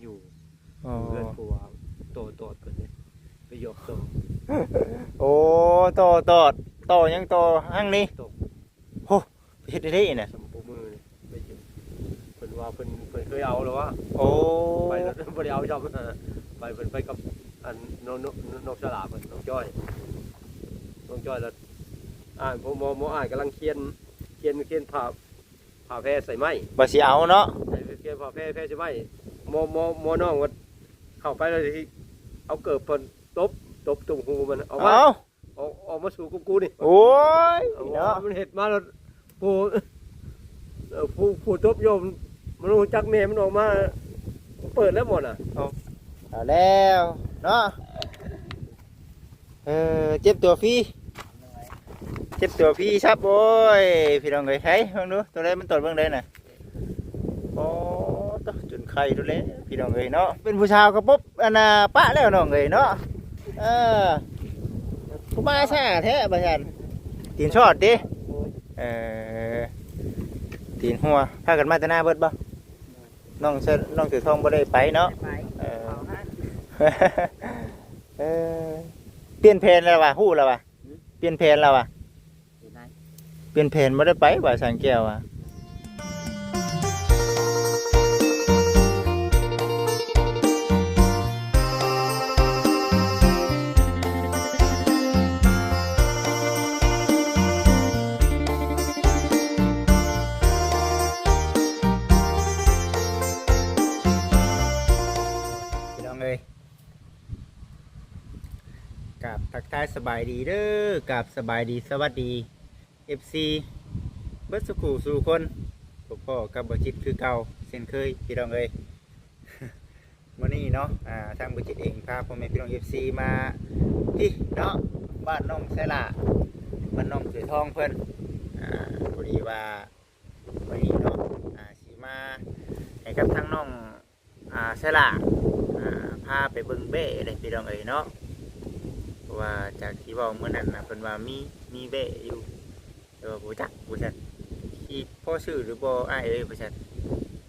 ຢູ່ ອໍ ເຮືອນຜົວຕໍ່ຕອດເພິ່ນເດ້ ໄປຢອກຕໍ່ ໂອ້ ຕໍ່ຕອດ ຕໍ່ຫຍັງ ຕໍ່ຫຍັງນີ້ ຕໍ່ ໂຫ ເຮັດໄດ້ເດ້ນະ ສຳປູມືນີ້ ໄປເພິ່ນວ່າເພິ່ນ ເພິ່ນເຄີຍເອົາແລ້ວວະ ໂອ້ ໄປແລ້ວບໍ່ໄດ້ເອົາຊ້ຳ ໄປ ເພິ່ນໄປກັບອັນນ້ອງ ນ້ອງ ນ້ອງສະຫຼາເພິ່ນ ນ້ອງຈ້ອຍ ນ້ອງຈ້ອຍແລ້ວ ອ່າ ໝໍ ໝໍ ໝໍ ອ້າຍກຳລັງຂຽນ ຂຽນ ຂຽນຜ້າ ຜ້າແພໃສ່ໄມ້ ວ່າຊິເອົາເນາະ ໃສ່ ຂຽນຜ້າແພ ແພໃສ່ໄມ້ ໝໍ ໝໍ ໝໍນ້ອງວ່າເຂົ້າໄປແລ້ວຊິເອົາເກີບເພິ່ນຕົບ ຕົບຕົງຫູມັນ ອອກມາ ເອົາ ອອກ ອອກມາສູ້ກັບກູນີ້ ໂອ້ຍ ເອົາ ເນາະ ມັນເຮັດມາແລ້ວ ຜູ້ ເອີ ຜູ້ ຜູ້ຕົບໂຍມ ມັນຮູ້ຈັກແມ່ມັນອອກມາ ເປີດແລ້ວໝໍນະ ເອົາ ເອົາແລ້ວເນາະ ເອີ ເຈັບຕົວຟຣີ ເຈັບຕົວຟຣີຊັບ ໂອ້ຍ ພີ່ນ້ອງເອີຍ ໃສເບິ່ງດູ ຕົວໃດມັນຕົດເບິ່ງໄດ້ນະ ໂອ້ ຕົວຈົນໄຂ້ໂລດແຫຼະ ພີ່ນ້ອງເອີຍເນາະ ເປັນຜູ້ສາວກໍປົບ ອັນນ່າ ປະແລ້ວນ້ອງເອີຍເນາະ ເອີ ຄືມາຊ້າແທ້ ວ່າຊັ້ນ ຕີນຊອດຕິ ເອີ ຕີນຮົ່ວ ພາກັນມາແຕ່ນາເບິດບໍ່? ນ້ອງເສື້ອ ນ້ອງເສື້ອທອງບໍ່ໄດ້ໄປເນາະ ໄປ ເອີ ເຂົາຫັ້ນ ເອີ ປ່ຽນແຜນແລ້ວວ່າ ຮູ້ແລ້ວວ່າ ຫື? ປ່ຽນແຜນແລ້ວວ່າ ເປັນໄງ? ປ່ຽນແຜນ ບໍ່ໄດ້ໄປວ່າ ສາງແກ້ວວ່າ ພີ່ນ້ອງເອີຍ ກາບທັກທາຍສະບາຍດີເດີ້ ກາບສະບາຍດີ ສະຫວັດດີ ເອັຟຊີ ເບິດສູ່ຄູ່ສູ່ຄົນ ພົບພໍ້ກັບບໍ່ຈິດຄືເກົ່າເຊັ່ນເຄີຍ ພີ່ນ້ອງເອີຍ ມື້ນີ້ເນາະ ອ່າ ທາງບໍ່ຈິດເອງພາພໍ່ແມ່ພີ່ນ້ອງ ເອັຟຊີ ມາທີ່ເນາະ ບ້ານນ້ອງໄຊຫຼ້າ ບ້ານນ້ອງເສືອທອງເພິ່ນ ອ່າ ພໍດີວ່າ ມື້ນີ້ເນາະ ອ່າ ຊິມາໃຫ້ກັບທາງນ້ອງ ອ່າ ໄຊຫຼ້າ ອ່າ ພາໄປເບິ່ງແບ້ເດ້ພີ່ນ້ອງເອີຍເນາະ ເພາະວ່າຈາກທີ່ເວົ້າມື້ນັ້ນນະ ເພິ່ນວ່າມີ ມີແບ້ຢູ່ ແຕ່ວ່າບໍ່ຈັກວ່າຊັ້ນ ຊິພໍຊື້ຫຼືບໍ່ອ້າຍເອີຍວ່າຊັ້ນ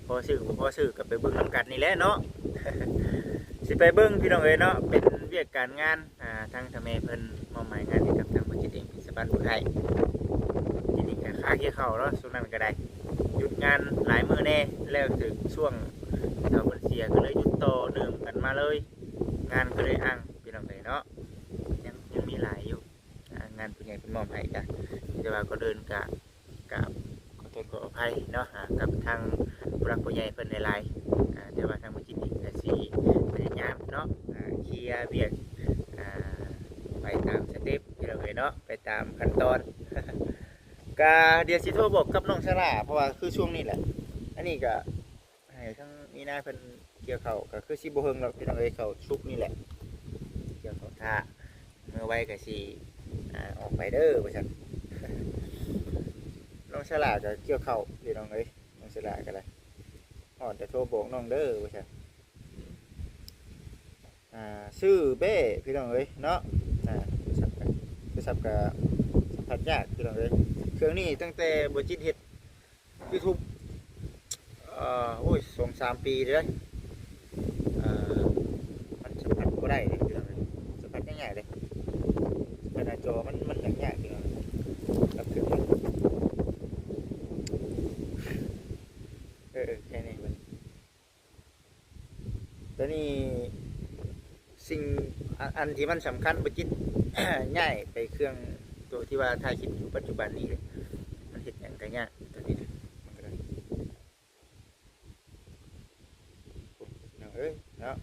ພໍຊື້ບໍ່ພໍຊື້ກໍໄປເບິ່ງນຳກັນນີ້ແຫຼະເນາະ ຊິໄປເບິ່ງພີ່ນ້ອງເອີຍເນາະ ເປັນວຽກການງານ ອ່າ ທາງເຖົ້າແມ່ເພິ່ນມອບໝາຍງານໃຫ້ກັບທາງບໍ່ຈິດເອງ ເປັນສະພານຜູ້ໄທ ທີນີ້ກໍຄາກ່ຽວເຂົ້າເນາະ ຊ່ວງນັ້ນກໍໄດ້ ຢຸດງານຫຼາຍມື້ແດ່ ແລ້ວຖືກຊ່ວງເຖົ້າເພິ່ນເສຍ ກໍເລີຍຢຸດຕໍ່ເນື່ອງກັນມາເລີຍ ງານກໍເລີຍອັ່ງ ພີ່ນ້ອງເອີຍເນາະ ຍັງ ຍັງມີຫຼາຍຢູ່ ອ່າ ງານຜູ້ໃຫຍ່ເພິ່ນມອບໃຫ້ກະ ແຕ່ວ່າກ່ອນອື່ນກະ ກາບຂໍໂທດຂໍອະໄພເນາະ ອ່າ ກັບທາງຜູ້ຫຼັກຜູ້ໃຫຍ່ເພິ່ນຫຼາຍໆ ອ່າ ແຕ່ວ່າທາງບໍ່ຈິດເອງກະຊິພະຍາຍາມເນາະ ອ່າ ເຄຍວຽກ ອ່າ ໄປຕາມສະເຕັບ ພີ່ນ້ອງເອີຍເນາະ ໄປຕາມຂັ້ນຕອນ ກະດຽວຊິໂທບອກກັບນ້ອງຊາລາ ເພາະວ່າຄືຊ່ວງນີ້ແຫຼະ ອັນນີ້ກະ ໃຫ້ທາງມີນາເພິ່ນກ່ຽວເຂົ້າ ກໍຄືຊິບໍ່ເຫິງດອກພີ່ນ້ອງເອີຍ ເຂົ້າສຸກນີ້ແຫຼະ ກ່ຽວເຂົ້າຖ້າ ເມື່ອໄວກໍຊິ ອ່າ ອອກໄປເດີວ່າຊັ້ນ ນ້ອງສະຫຼາກໍກ່ຽວເຂົ້າພີ່ນ້ອງເອີຍ ນ້ອງສະຫຼາກໍໄດ້ ຮອດແຕ່ໂທບອກນ້ອງເດີວ່າຊັ້ນ ອ່າ ຊື້ແບ້ພີ່ນ້ອງເອີຍເນາະ ອ່າ ໂທລະສັບກໍ ໂທລະສັບກໍສຳຜັດຍາກພີ່ນ້ອງເອີຍ ເຄື່ອງນີ້ຕັ້ງແຕ່ບໍ່ຈິດເຮັດ ຢູທູບ ເອີ ໂອ້ຍ ສອງສາມປີເດ້ ເອີ ມັນສຳຜັດບໍ່ໄດ້ເດ້ ສຳຜັດຍາກໆເດ້ ສຳຜັດໜ້າຈໍມັນ ມັນຍາກໆ ເດ້ ກັບເຄື່ອງ ເອີ ເອີ ແຄ່ນີ້ມັນ ແຕ່ນີ້ ສິ່ງ ອ- ອັນທີ່ມັນສຳຄັນ ບໍ່ຈິດ ຍ້າຍໄປເຄື່ອງໂຕທີ່ວ່າຖ່າຍຄລິບຢູ່ປັດຈຸບັນນີ້ເດ້ ມັນເຮັດຫຍັງກໍຍາກໂຕນີ້ ມັນກໍໄດ້ ໂອ້ຍ ພີ່ນ້ອງເອີຍເນາະ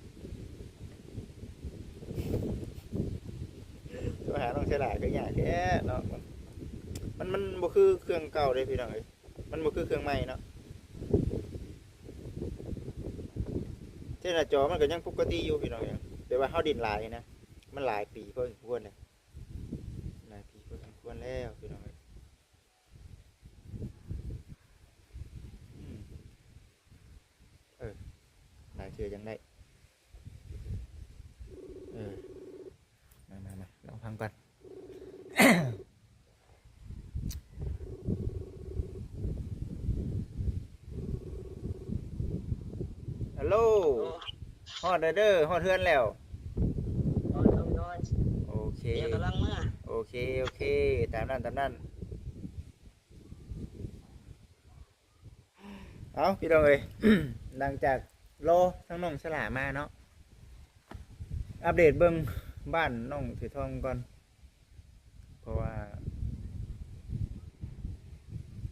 ໂທຫານ້ອງເຊລາກໍຍາກແທ້ເນາະ ມັນ ມັນບໍ່ຄືເຄື່ອງເກົ່າເດ້ ພີ່ນ້ອງເອີຍ ມັນບໍ່ຄືເຄື່ອງໃໝ່ເນາະ ແຕ່ໜ້າຈໍມັນກໍຍັງປົກກະຕິຢູ່ພີ່ນ້ອງເອີຍ ແຕ່ວ່າເຮົາຫຼິ້ນຫຼາຍນະ ມັນຫຼາຍປີພໍສົມຄວນແລ້ວ ຫຼາຍປີພໍສົມຄວນແລ້ວພີ່ນ້ອງເອີຍ ອືມ ເອີ ຫຼາຍເທື່ອຈັ່ງໄດ້ ເອີ ມາໆໆ ລອງຟັງກ່ອນ ຮັລໂຫຼ ໂອ້ ຮອດແລ້ວເດີ ຮອດເຮືອນແລ້ວ. ໂດຍ ໂດຍ ໂດຍ. ໂອເຄ ດຽວກຳລັງເມືອ. ໂອເຄ ໂອເຄ ຕາມນັ້ນ ຕາມນັ້ນ. ເອົ້າ ພີ່ນ້ອງເອີຍ ຫຼັງຈາກລໍທາງນ້ອງສະຫຼາມາເນາະ ອັບເດດເບິ່ງບ້ານນ້ອງເສືອທອງກ່ອນ ເພາະວ່າ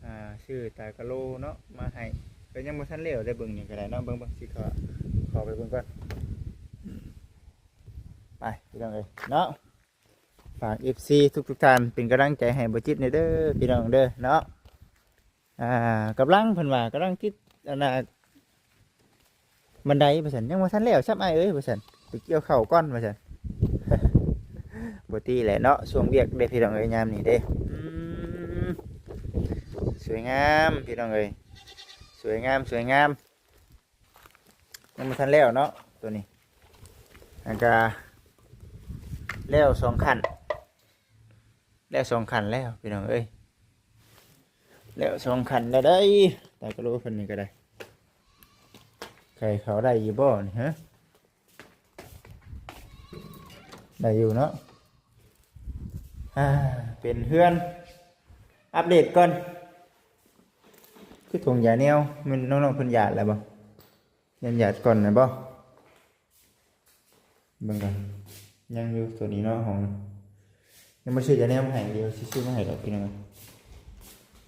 ອ່າ ຊື້ຕາກະໂລເນາະມາໃຫ້ ກໍຍັງບໍ່ທັນແລ້ວໄດ້ເບິ່ງຫຍັງກໍໄດ້ເນາະ. ເບິ່ງ ເບິ່ງ ຊິເຂົ້າ ເຂົ້າໄປເບິ່ງກ່ອນ ໄປ ພີ່ນ້ອງເອີຍເນາະ. ຝາກເອັຟຊີທຸກໆທ່ານເປັນກຳລັງໃຈໃຫ້ບໍ່ຈິດແດ່ເດີ ພີ່ນ້ອງເດີເນາະ. ອ່າ ກຳລັງ ເພິ່ນວ່າກຳລັງຕິດ ອັນນ່າ ບັນໄດວ່າຊັ້ນ ຍັງບໍ່ທັນແລ້ວຊ້ຳອ້າຍເອີຍວ່າຊັ້ນ ໄປກ່ຽວເຂົ້າກ່ອນວ່າຊັ້ນ. ບໍ່ຕິແຫຼະເນາະ ຊ່ວງວຽກເດ້ ພີ່ນ້ອງເອີຍ ຍາມນີ້ເດ້. ອືມ ສວຍງາມ ພີ່ນ້ອງເອີຍ ສວຍງາມ ສວຍງາມ. ຍັງບໍ່ທັນແລ້ວເນາະ ໂຕນີ້ ແລ້ວກະແລ້ວສອງຂັ້ນ ແລ້ວສອງຂັ້ນແລ້ວ ພີ່ນ້ອງເອີຍ ແລ້ວສອງຂັ້ນແລ້ວໄດ໋. ຕາກະໂລເພິ່ນນີ້ກໍໄດ້ ໄຂເຂົ້າໄດ້ຢູ່ບໍ່ນີ້ ຮະ? ໄດ້ຢູ່ເນາະ. ອ່າ ເປັນເຮືອນ ອັບເດດກ່ອນ. ຄືຖົງຢາແນວ ແມ່ນນ້ອງໆເພິ່ນຢາດແລ້ວບໍ່? ຍັງຢາດກ່ອນນະບໍ່? ເບິ່ງກ່ອນ ຍັງຢູ່ໂຕນີ້ເນາະ ຫ້ອງ ຍັງບໍ່ຊື້ຢາແນວມາໃຫ້ ດຽວຊິຊື້ມາໃຫ້ດອກ ພີ່ນ້ອງ.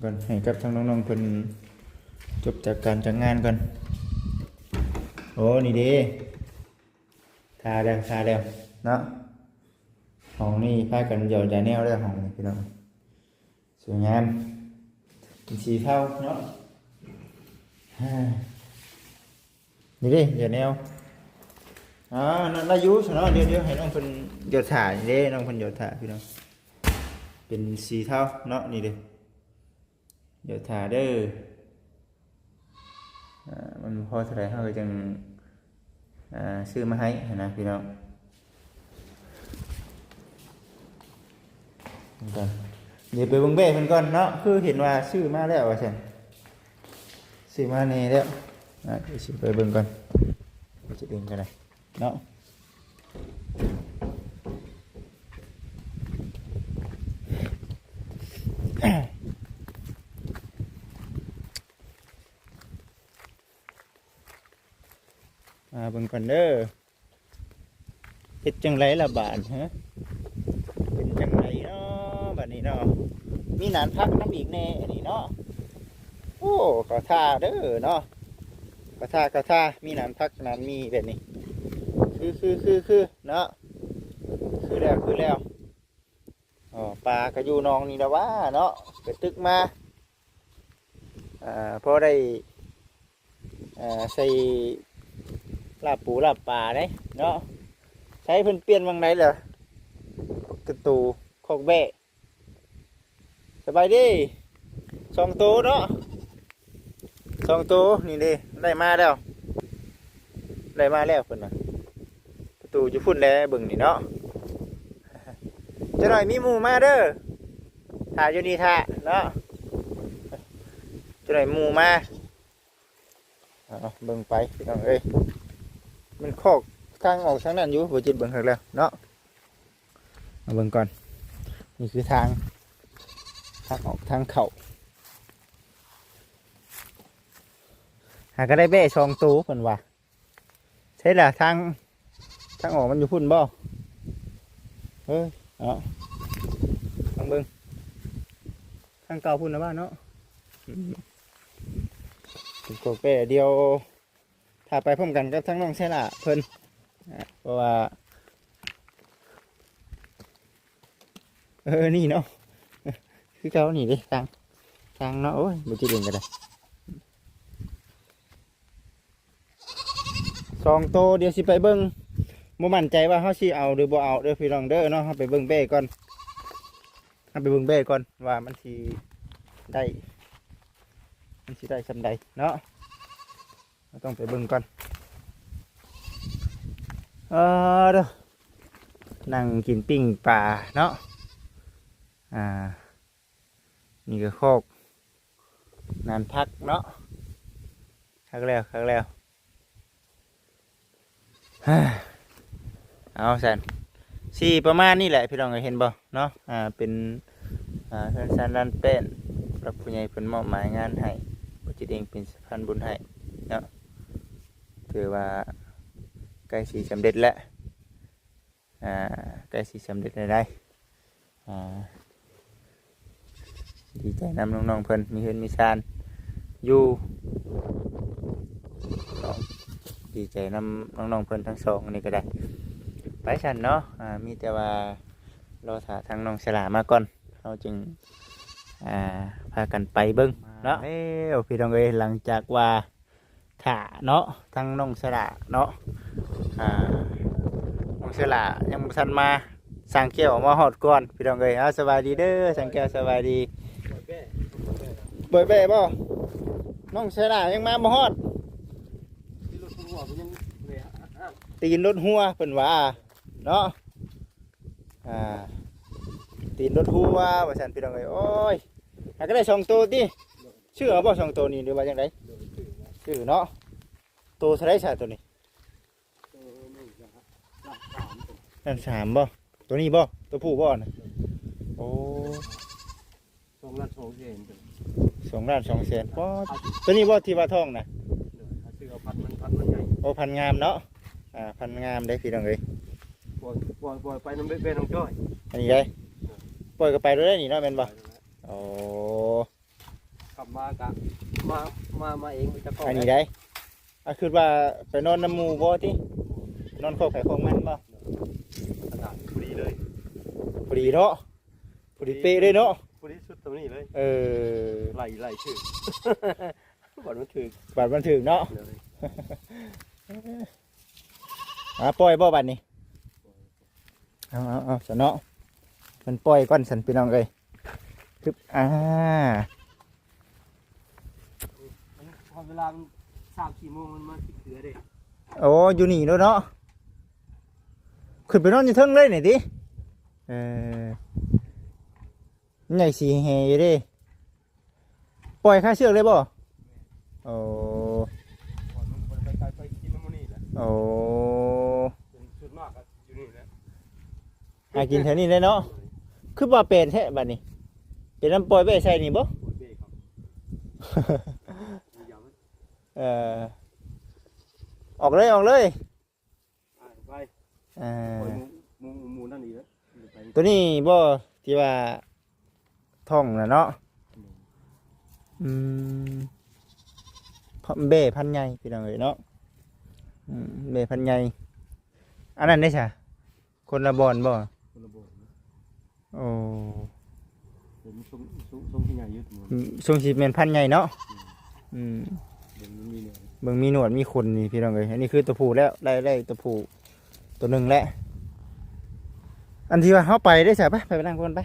ກ່ອນ ໃຫ້ກັບທາງນ້ອງໆເພິ່ນຈົບຈາກການຈາກງານກ່ອນ. ໂອ້ ນີ້ເດ້ ທາແລ້ວ ທາແລ້ວເນາະ. ຫ້ອງນີ້ພາກັນຢອດຢາແນວແລ້ວ ຫ້ອງນີ້ ພີ່ນ້ອງ. ສວຍງາມ ເປັນສີເທົາເນາະ. ນີ້ເດ້ ຢາແນວ ອ່າ ນັ້ນລະຢູ່ຊັ້ນເນາະ. ດຽວ ດຽວໃຫ້ນ້ອງເພິ່ນຢອດຖ້າ ນີ້ເດ້ ນ້ອງເພິ່ນຢອດຖ້າ ພີ່ນ້ອງ. ເປັນສີເທົາເນາະ ນີ້ເດ້ ຢອດຖ້າເດີ. ອ່າ ມັນບໍ່ພໍເທົ່າໃດ ເຮົາກໍຈຶ່ງ ອ່າ ຊື້ມາໃຫ້ຫັ້ນນະ ພີ່ນ້ອງ. ເບິ່ງກ່ອນ ດຽວໄປເບິ່ງແບ້ເພິ່ນກ່ອນເນາະ. ຄືເຫັນວ່າຊື້ມາແລ້ວວ່າຊັ້ນ ຊື້ມາແດ່ແລ້ວ. ອ່າ ດຽວຊິໄປເບິ່ງກ່ອນ ຊິເບິ່ງກັນນະເນາະ. ມາເບິ່ງກ່ອນເດີ ເຮັດຈັ່ງໃດລະບາດ ຮະ? ເປັນຈັ່ງໃດເນາະບາດນີ້ເນາະ? ມີໜານຜັກນຳອີກແດ່ອັນນີ້ເນາະ. ໂອ້ ເຂົ້າທ່າເດີເນາະ ເຂົ້າທ່າ ເຂົ້າທ່າ. ມີໜານຜັກໜານໝີ່ແບບນີ້ ຄື ຄື ຄື ຄືເນາະ ຄືແລ້ວ ຄືແລ້ວ. ອໍ ປາກໍຢູ່ໜອງນີ້ລະຫວາເນາະ ໄປຕຶກມາ ອ່າ ພໍໄດ້ ອ່າ ໃສ່ລາບປູລາບປາເດ້ເນາະ. ໃສເພິ່ນປ່ຽນໝ່ອງໃດລະ ກະຕູຄອກແບ້? ສະບາຍດີ ສອງໂຕເນາະ ສອງໂຕນີ້ເດ້ ໄດ້ມາແລ້ວ ໄດ້ມາແລ້ວເພິ່ນວ່າ. ປະຕູຢູ່ພຸ້ນແຫຼະ ເບິ່ງນີ້ເນາະ. ຈັກໜ້ອຍມີໝູ່ມາເດີ ຖ້າຢູ່ນີ້ຖ້າເນາະ ຈັກໜ້ອຍໝູ່ມາ. ເອົາ ເບິ່ງໄປພີ່ນ້ອງເອີຍ ມັນຄອກທາງອອກທາງນັ້ນຢູ່ ບໍ່ຈິດເບິ່ງຄັກແລ້ວເນາະ. ມາເບິ່ງກ່ອນ ນີ້ຄືທາງ ທາງອອກທາງເຂົ້າ. ຫາກໍໄດ້ແບ້ສອງໂຕເພິ່ນວ່າ. ໃສລະ ທາງ ທາງອອກມັນຢູ່ພຸ້ນບໍ່? ເອີ ເອົາ ລອງເບິ່ງ ທາງເກົ່າພຸ້ນນະວ່າເນາະ. ອືມ ເປັນກອກແປ້ ດຽວຖ້າໄປພ້ອມກັນກັບທາງນ້ອງໄຊລາເພິ່ນ ເພາະວ່າ ເອີ ນີ້ເນາະ ຄືເກົ່ານີ້ເດ້ ທາງ ທາງເນາະ. ໂອ້ຍ ບໍ່ຈິດເອງກໍໄດ້ ສອງໂຕ ດຽວຊິໄປເບິ່ງ. ບໍ່ໝັ້ນໃຈວ່າເຮົາຊິເອົາຫຼືບໍ່ເອົາເດີພີ່ນ້ອງເດີເນາະ. ເຮົາໄປເບິ່ງແບ້ກ່ອນ ເຮົາໄປເບິ່ງແບ້ກ່ອນວ່າມັນຊິໄດ້ ມັນຊິໄດ້ສ່ຳໃດເນາະ. ເຮົາຕ້ອງໄປເບິ່ງກ່ອນ. ເອີ ເດີ ນັ່ງກິນປີ້ງປາເນາະ. ອ່າ ນີ້ກໍຄອກນານພັກເນາະ. ຄັກແລ້ວ ຄັກແລ້ວ. ເອົາຊັ້ນ ຊິປະມານນີ້ແຫຼະພີ່ນ້ອງເອີຍ ເຫັນບໍ່ເນາະ ອ່າ ເປັນ ອ່າ ເຮືອນຊານລານແປ້ນ ຜູ້ຫຼັກຜູ້ໃຫຍ່ເພິ່ນມອບໝາຍງານໃຫ້, ບໍ່ຈິດເອງເປັນສະພານບຸນໃຫ້ເນາະ ຖືວ່າໃກ້ຊິສຳເລັດແລ້ວ. ອ່າ ໃກ້ຊິສຳເລັດແລ້ວໄດ໋ ອ່າ ດີໃຈນຳນ້ອງໆເພິ່ນ ມີເຮືອນມີຊານຢູ່ເນາະ ດີໃຈນຳນ້ອງໆເພິ່ນທັງສອງນີ້ກໍໄດ້ ໄປຊັ້ນເນາະ ອ່າ ມີແຕ່ວ່າລໍຖ້າທາງນ້ອງສະຫຼາມາກ່ອນ ເຮົາຈຶ່ງ ອ່າ ພາກັນໄປເບິ່ງເນາະ ແລ້ວພີ່ນ້ອງເອີຍ ຫຼັງຈາກວ່າ ຖ້າເນາະ ທັງນ້ອງສະຫຼາເນາະ ອ່າ ນ້ອງສະຫຼາຍັງບໍ່ທັນມາ ຊ່າງແກ້ວມາຮອດກ່ອນພີ່ນ້ອງເອີຍ. ເອົາ ສະບາຍດີເດີຊ່າງແກ້ວ ສະບາຍດີ. ປ່ອຍແບ້ບໍ່? ນ້ອງສະຫຼາຍັງມາບໍ່ຮອດ ຕີນລົດຮົ່ວເພິ່ນວ່າເນາະ ອ່າ ຕີນລົດຮົ່ວວ່າຊັ້ນພີ່ນ້ອງເອີຍ. ໂອ້ຍ ຫາກໍໄດ້ສອງໂຕຕິ? ຊື້ເອົາບໍ່ສອງໂຕນີ້ ຫຼືວ່າຈັ່ງໃດ? ຊື້ເນາະ. ໂຕເທົ່າໃດຊະໂຕນີ້? ລ້ານສາມບໍ່? ໂຕນີ້ບໍ່? ໂຕຜູ້ບໍ່ນະ? ໂອ້ ສອງລ້ານສອງແສນ ສອງລ້ານສອງແສນ. ປ້າດ ໂຕນີ້ບໍ່ທີ່ວ່າທ້ອງນະ? ໂດຍ ເຮົາຊື້ເອົາພັນມັນ ພັນມັນໃຫຍ່. ໂອ້ ພັນງາມເນາະ ອ່າ ພັນງາມເດ້ພີ່ນ້ອງເອີຍ. ປ່ອຍ ປ່ອຍ ປ່ອຍໄປນຳແມ່ນ້ອງຈ້ອຍ ອັນນີ້ໄດ໋. ໂດຍ ປ່ອຍກໍໄປໂລດໄດ໋ນີ້ເນາະ ແມ່ນບໍ່? ໄປໂລດແລ້ວ. ໂອ້ ກັບມາກະມາ ມາ ມາເອງ ມີແຕ່ຂອງ ອັນນີ້ໄດ໋. ອ່າ ຄິດວ່າໄປນອນນຳໝູ່ບໍ່ຕິ? ນອນຄອກໃຜຄອກມັນບໍ່? ຂະໜາດພໍດີເລີຍ ພໍດີເນາະ ພໍດີເປະເລີຍເນາະ ພໍດີສຸດຕຳນີ້ເລີຍ. ເອີ ໄລ່ ໄລ່ຖືກ ບາດມັນຖືກ ບາດມັນຖືກເນາະ. ໂດຍ ອ່າ ປ່ອຍບໍ່ບາດນີ້? ເອົາ ເອົາ ເອົາ ຊັ້ນເນາະ ມັນປ່ອຍກ່ອນຊັ້ນພີ່ນ້ອງເອີຍ. ຮຶບ ອ່າ ມັນ ພໍເວລາມັນສາມສີ່ໂມງ ມັນມາກິນເກືອເດ້. ໂອ້ ຢູ່ນີ້ໂລດເນາະ ຂຶ້ນໄປນອນຢູ່ເທິງເລີຍນີ້ຕິ? ເອີ ໃຫຍ່ສີແຫ່ຢູ່ເດ້. ປ່ອຍຄາເຊືອກເລີຍບໍ່? ໂອ້ ໂອ້ ສ່ວນມາກກໍຢູ່ນີ້ແຫຼະ ຫາກິນແຖວນີ້ແຫຼະເນາະ. ຄືວ່າແປນແທ້ບາດນີ້ ເປັນນຳປ່ອຍແບ້ໃສ່ນີ້ບໍ່? ປ່ອຍແບ້ເຂົາ ເອີ ອອກເລີຍ ອອກເລີຍ. ອ່າ ໄປ ເອີ ໂອ້ຍ ໝູ່ ໝູ່ ໝູ່ນັ້ນອີກແລ້ວ ໄປ ໂຕນີ້ບໍ່ທີ່ວ່າທ້ອງນະເນາະ? ອືມ ອືມ ແບ້ພັນໃຫຍ່ພີ່ນ້ອງເອີຍເນາະ. ອືມ ແບ້ພັນໃຫຍ່. ອັນນັ້ນເດ້ຊະ? ຄົນລະບ່ອນບໍ່? ຄົນລະບ່ອນ. ໂອ້ ເປັນຊົງ ຊົງ ຊົງທີ່ໃຫຍ່ຢູ່ ອືມ ຊົງຊິແມ່ນພັນໃຫຍ່ເນາະ. ອືມ ອືມ ເບິ່ງມີໜວດ ເບິ່ງມີໜວດມີຂົນນີ້ພີ່ນ້ອງເອີຍ. ອັນນີ້ຄືຕົວຜູ້ແລ້ວ ໄດ້ ໄດ້ຕົວຜູ້ຕົວໜຶ່ງແລ້ວ. ອັນທີ່ວ່າເຮົາໄປເດ້ຊະ ໄປ ໄປ ໄປນັ່ງພຸ້ນໄປ.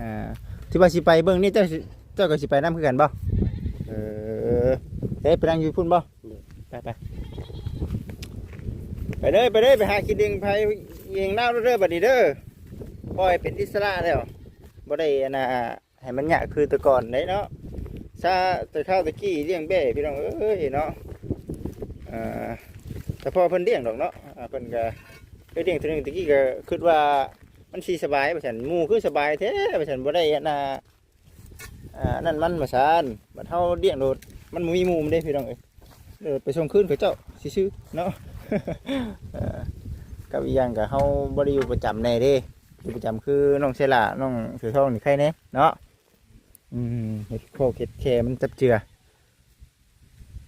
ອ່າ ທີ່ວ່າຊິໄປເບິ່ງນີ້ ເຈົ້າ ເຈົ້າກໍຊິໄປນຳຄືກັນບໍ່? ເອີ ເອີ ໄປນັ່ງຢູ່ພຸ້ນບໍ່? ໄປ ໄປ ໄປເດີ ໄປເດີ ໄປຫາກິນເອງ ໄປເອງນາວເດີ ບັດນີ້ເດີ ປ່ອຍເປັນອິດສະຫຼະແລ້ວ ບໍ່ໄດ້ອັນນ່າ ໃຫ້ມັນຍາກຄືແຕ່ກ່ອນເດ້ເນາະ. ຊາ ແຕ່ຄາວແຕ່ກີ້ລ້ຽງແບ້ພີ່ນ້ອງເອີຍເນາະ. ເອີ ສະເພາະເພິ່ນລ້ຽງດອກເນາະ ເພິ່ນກໍເຄີຍລ້ຽງເທື່ອໜຶ່ງ ແຕ່ກີ້ກໍຄິດວ່າມັນຊິສະບາຍວ່າຊັ້ນ ໝູ່ຄືສະບາຍແທ້ວ່າຊັ້ນ ບໍ່ໄດ້ອັນນ່າ ອ່າ ອັນນັ້ນມັນວ່າຊັ້ນ. ບັດເຮົາລ້ຽງໂລດ ມັນບໍ່ມີໝູ່ມັນເດ້ພີ່ນ້ອງເອີຍ ເອີ ໄປສົ່ງຄືນເຂົາເຈົ້າຊື່ໆເນາະ. ເອີ ກັບອີກຢ່າງກໍເຮົາບໍ່ໄດ້ຢູ່ປະຈຳແດ່ເດ້ ຢູ່ປະຈຳຄືນ້ອງເຊລາ ນ້ອງເສືອທອງນີ້ໄຄແດ່ເນາະ. ອືມ ເຮັດຄອກເຮັດແຄມັນຈັບເຈືອ.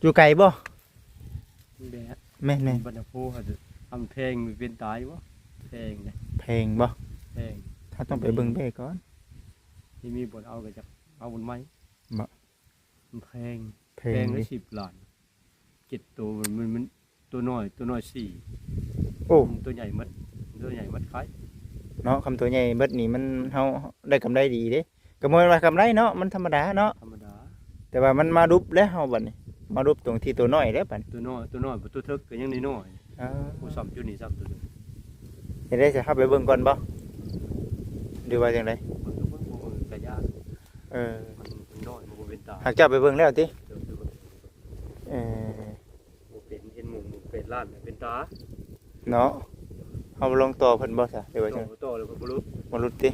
ຢູ່ໄກບໍ່? ແບະ ແມ່ນໆ ບັນດາໂພ ຄຳແພງມີເປັນຕາຍບໍ່? ແພງເດ້ ແພງບໍ່? ແພງ ເຮົາຕ້ອງໄປເບິ່ງແບ້ກ່ອນ ທີ່ມີບ່ອນເອົາກໍຈັກເອົາບ່ອນໃໝ່ບໍ່? ມັນແພງ ແພງ ແພງເດ້ ສິບລ້ານ ເຈັດໂຕ ມັນ ມັນ ມັນ ໂຕນ້ອຍ ໂຕນ້ອຍສີ່. ໂອ້ ໂຕໃຫຍ່ໝົດ ໂຕໃຫຍ່ໝົດຂາຍເນາະ. ຄຳໂຕໃຫຍ່ໝົດນີ້ມັນ ເຮົາໄດ້ກຳໄລດີເດ້. ກໍບໍ່ແມ່ນວ່າກຳໄລເນາະ ມັນທຳມະດາເນາະ ທຳມະດາ ແຕ່ວ່າມັນມາດຸບແລ້ວເຮົາບັດນີ້ ມາດຸບຕົງທີ່ໂຕນ້ອຍແລ້ວບັດນີ້. ໂຕນ້ອຍ ໂຕນ້ອຍ ໂຕເຖິກກໍຍັງນ້ອຍໆ ເອີ ບໍ່ຊ້ຳຈຸດນີ້ຊ້ຳໂຕນີ້. ເຮັດໄດ້ຊະ ເຮົາໄປເບິ່ງກ່ອນບໍ່ ຫຼືວ່າຈັ່ງໃດ? ເບິ່ງກໍເບິ່ງ ບໍ່ເບິ່ງກໍຢ້ານ. ເອີ ມັນ ມັນນ້ອຍ ມັນບໍ່ເປັນຕາ. ຫາກເຈົ້າໄປເບິ່ງແລ້ວຕິ? ເອີ ບໍ່ເປັນ ເຫັນໝູ່ ໝູ່ແປດລ້ານເປັນຕາ. ເນາະ. ເຮົາບໍ່ລອງຕໍ່ເພິ່ນບໍ່ຊະ ຫຼືວ່າ ຕໍ່ ຈັ່ງ ຕໍ່ແລ້ວກໍບໍ່ຫຼຸດ ບໍ່ຫຼຸດຕິ?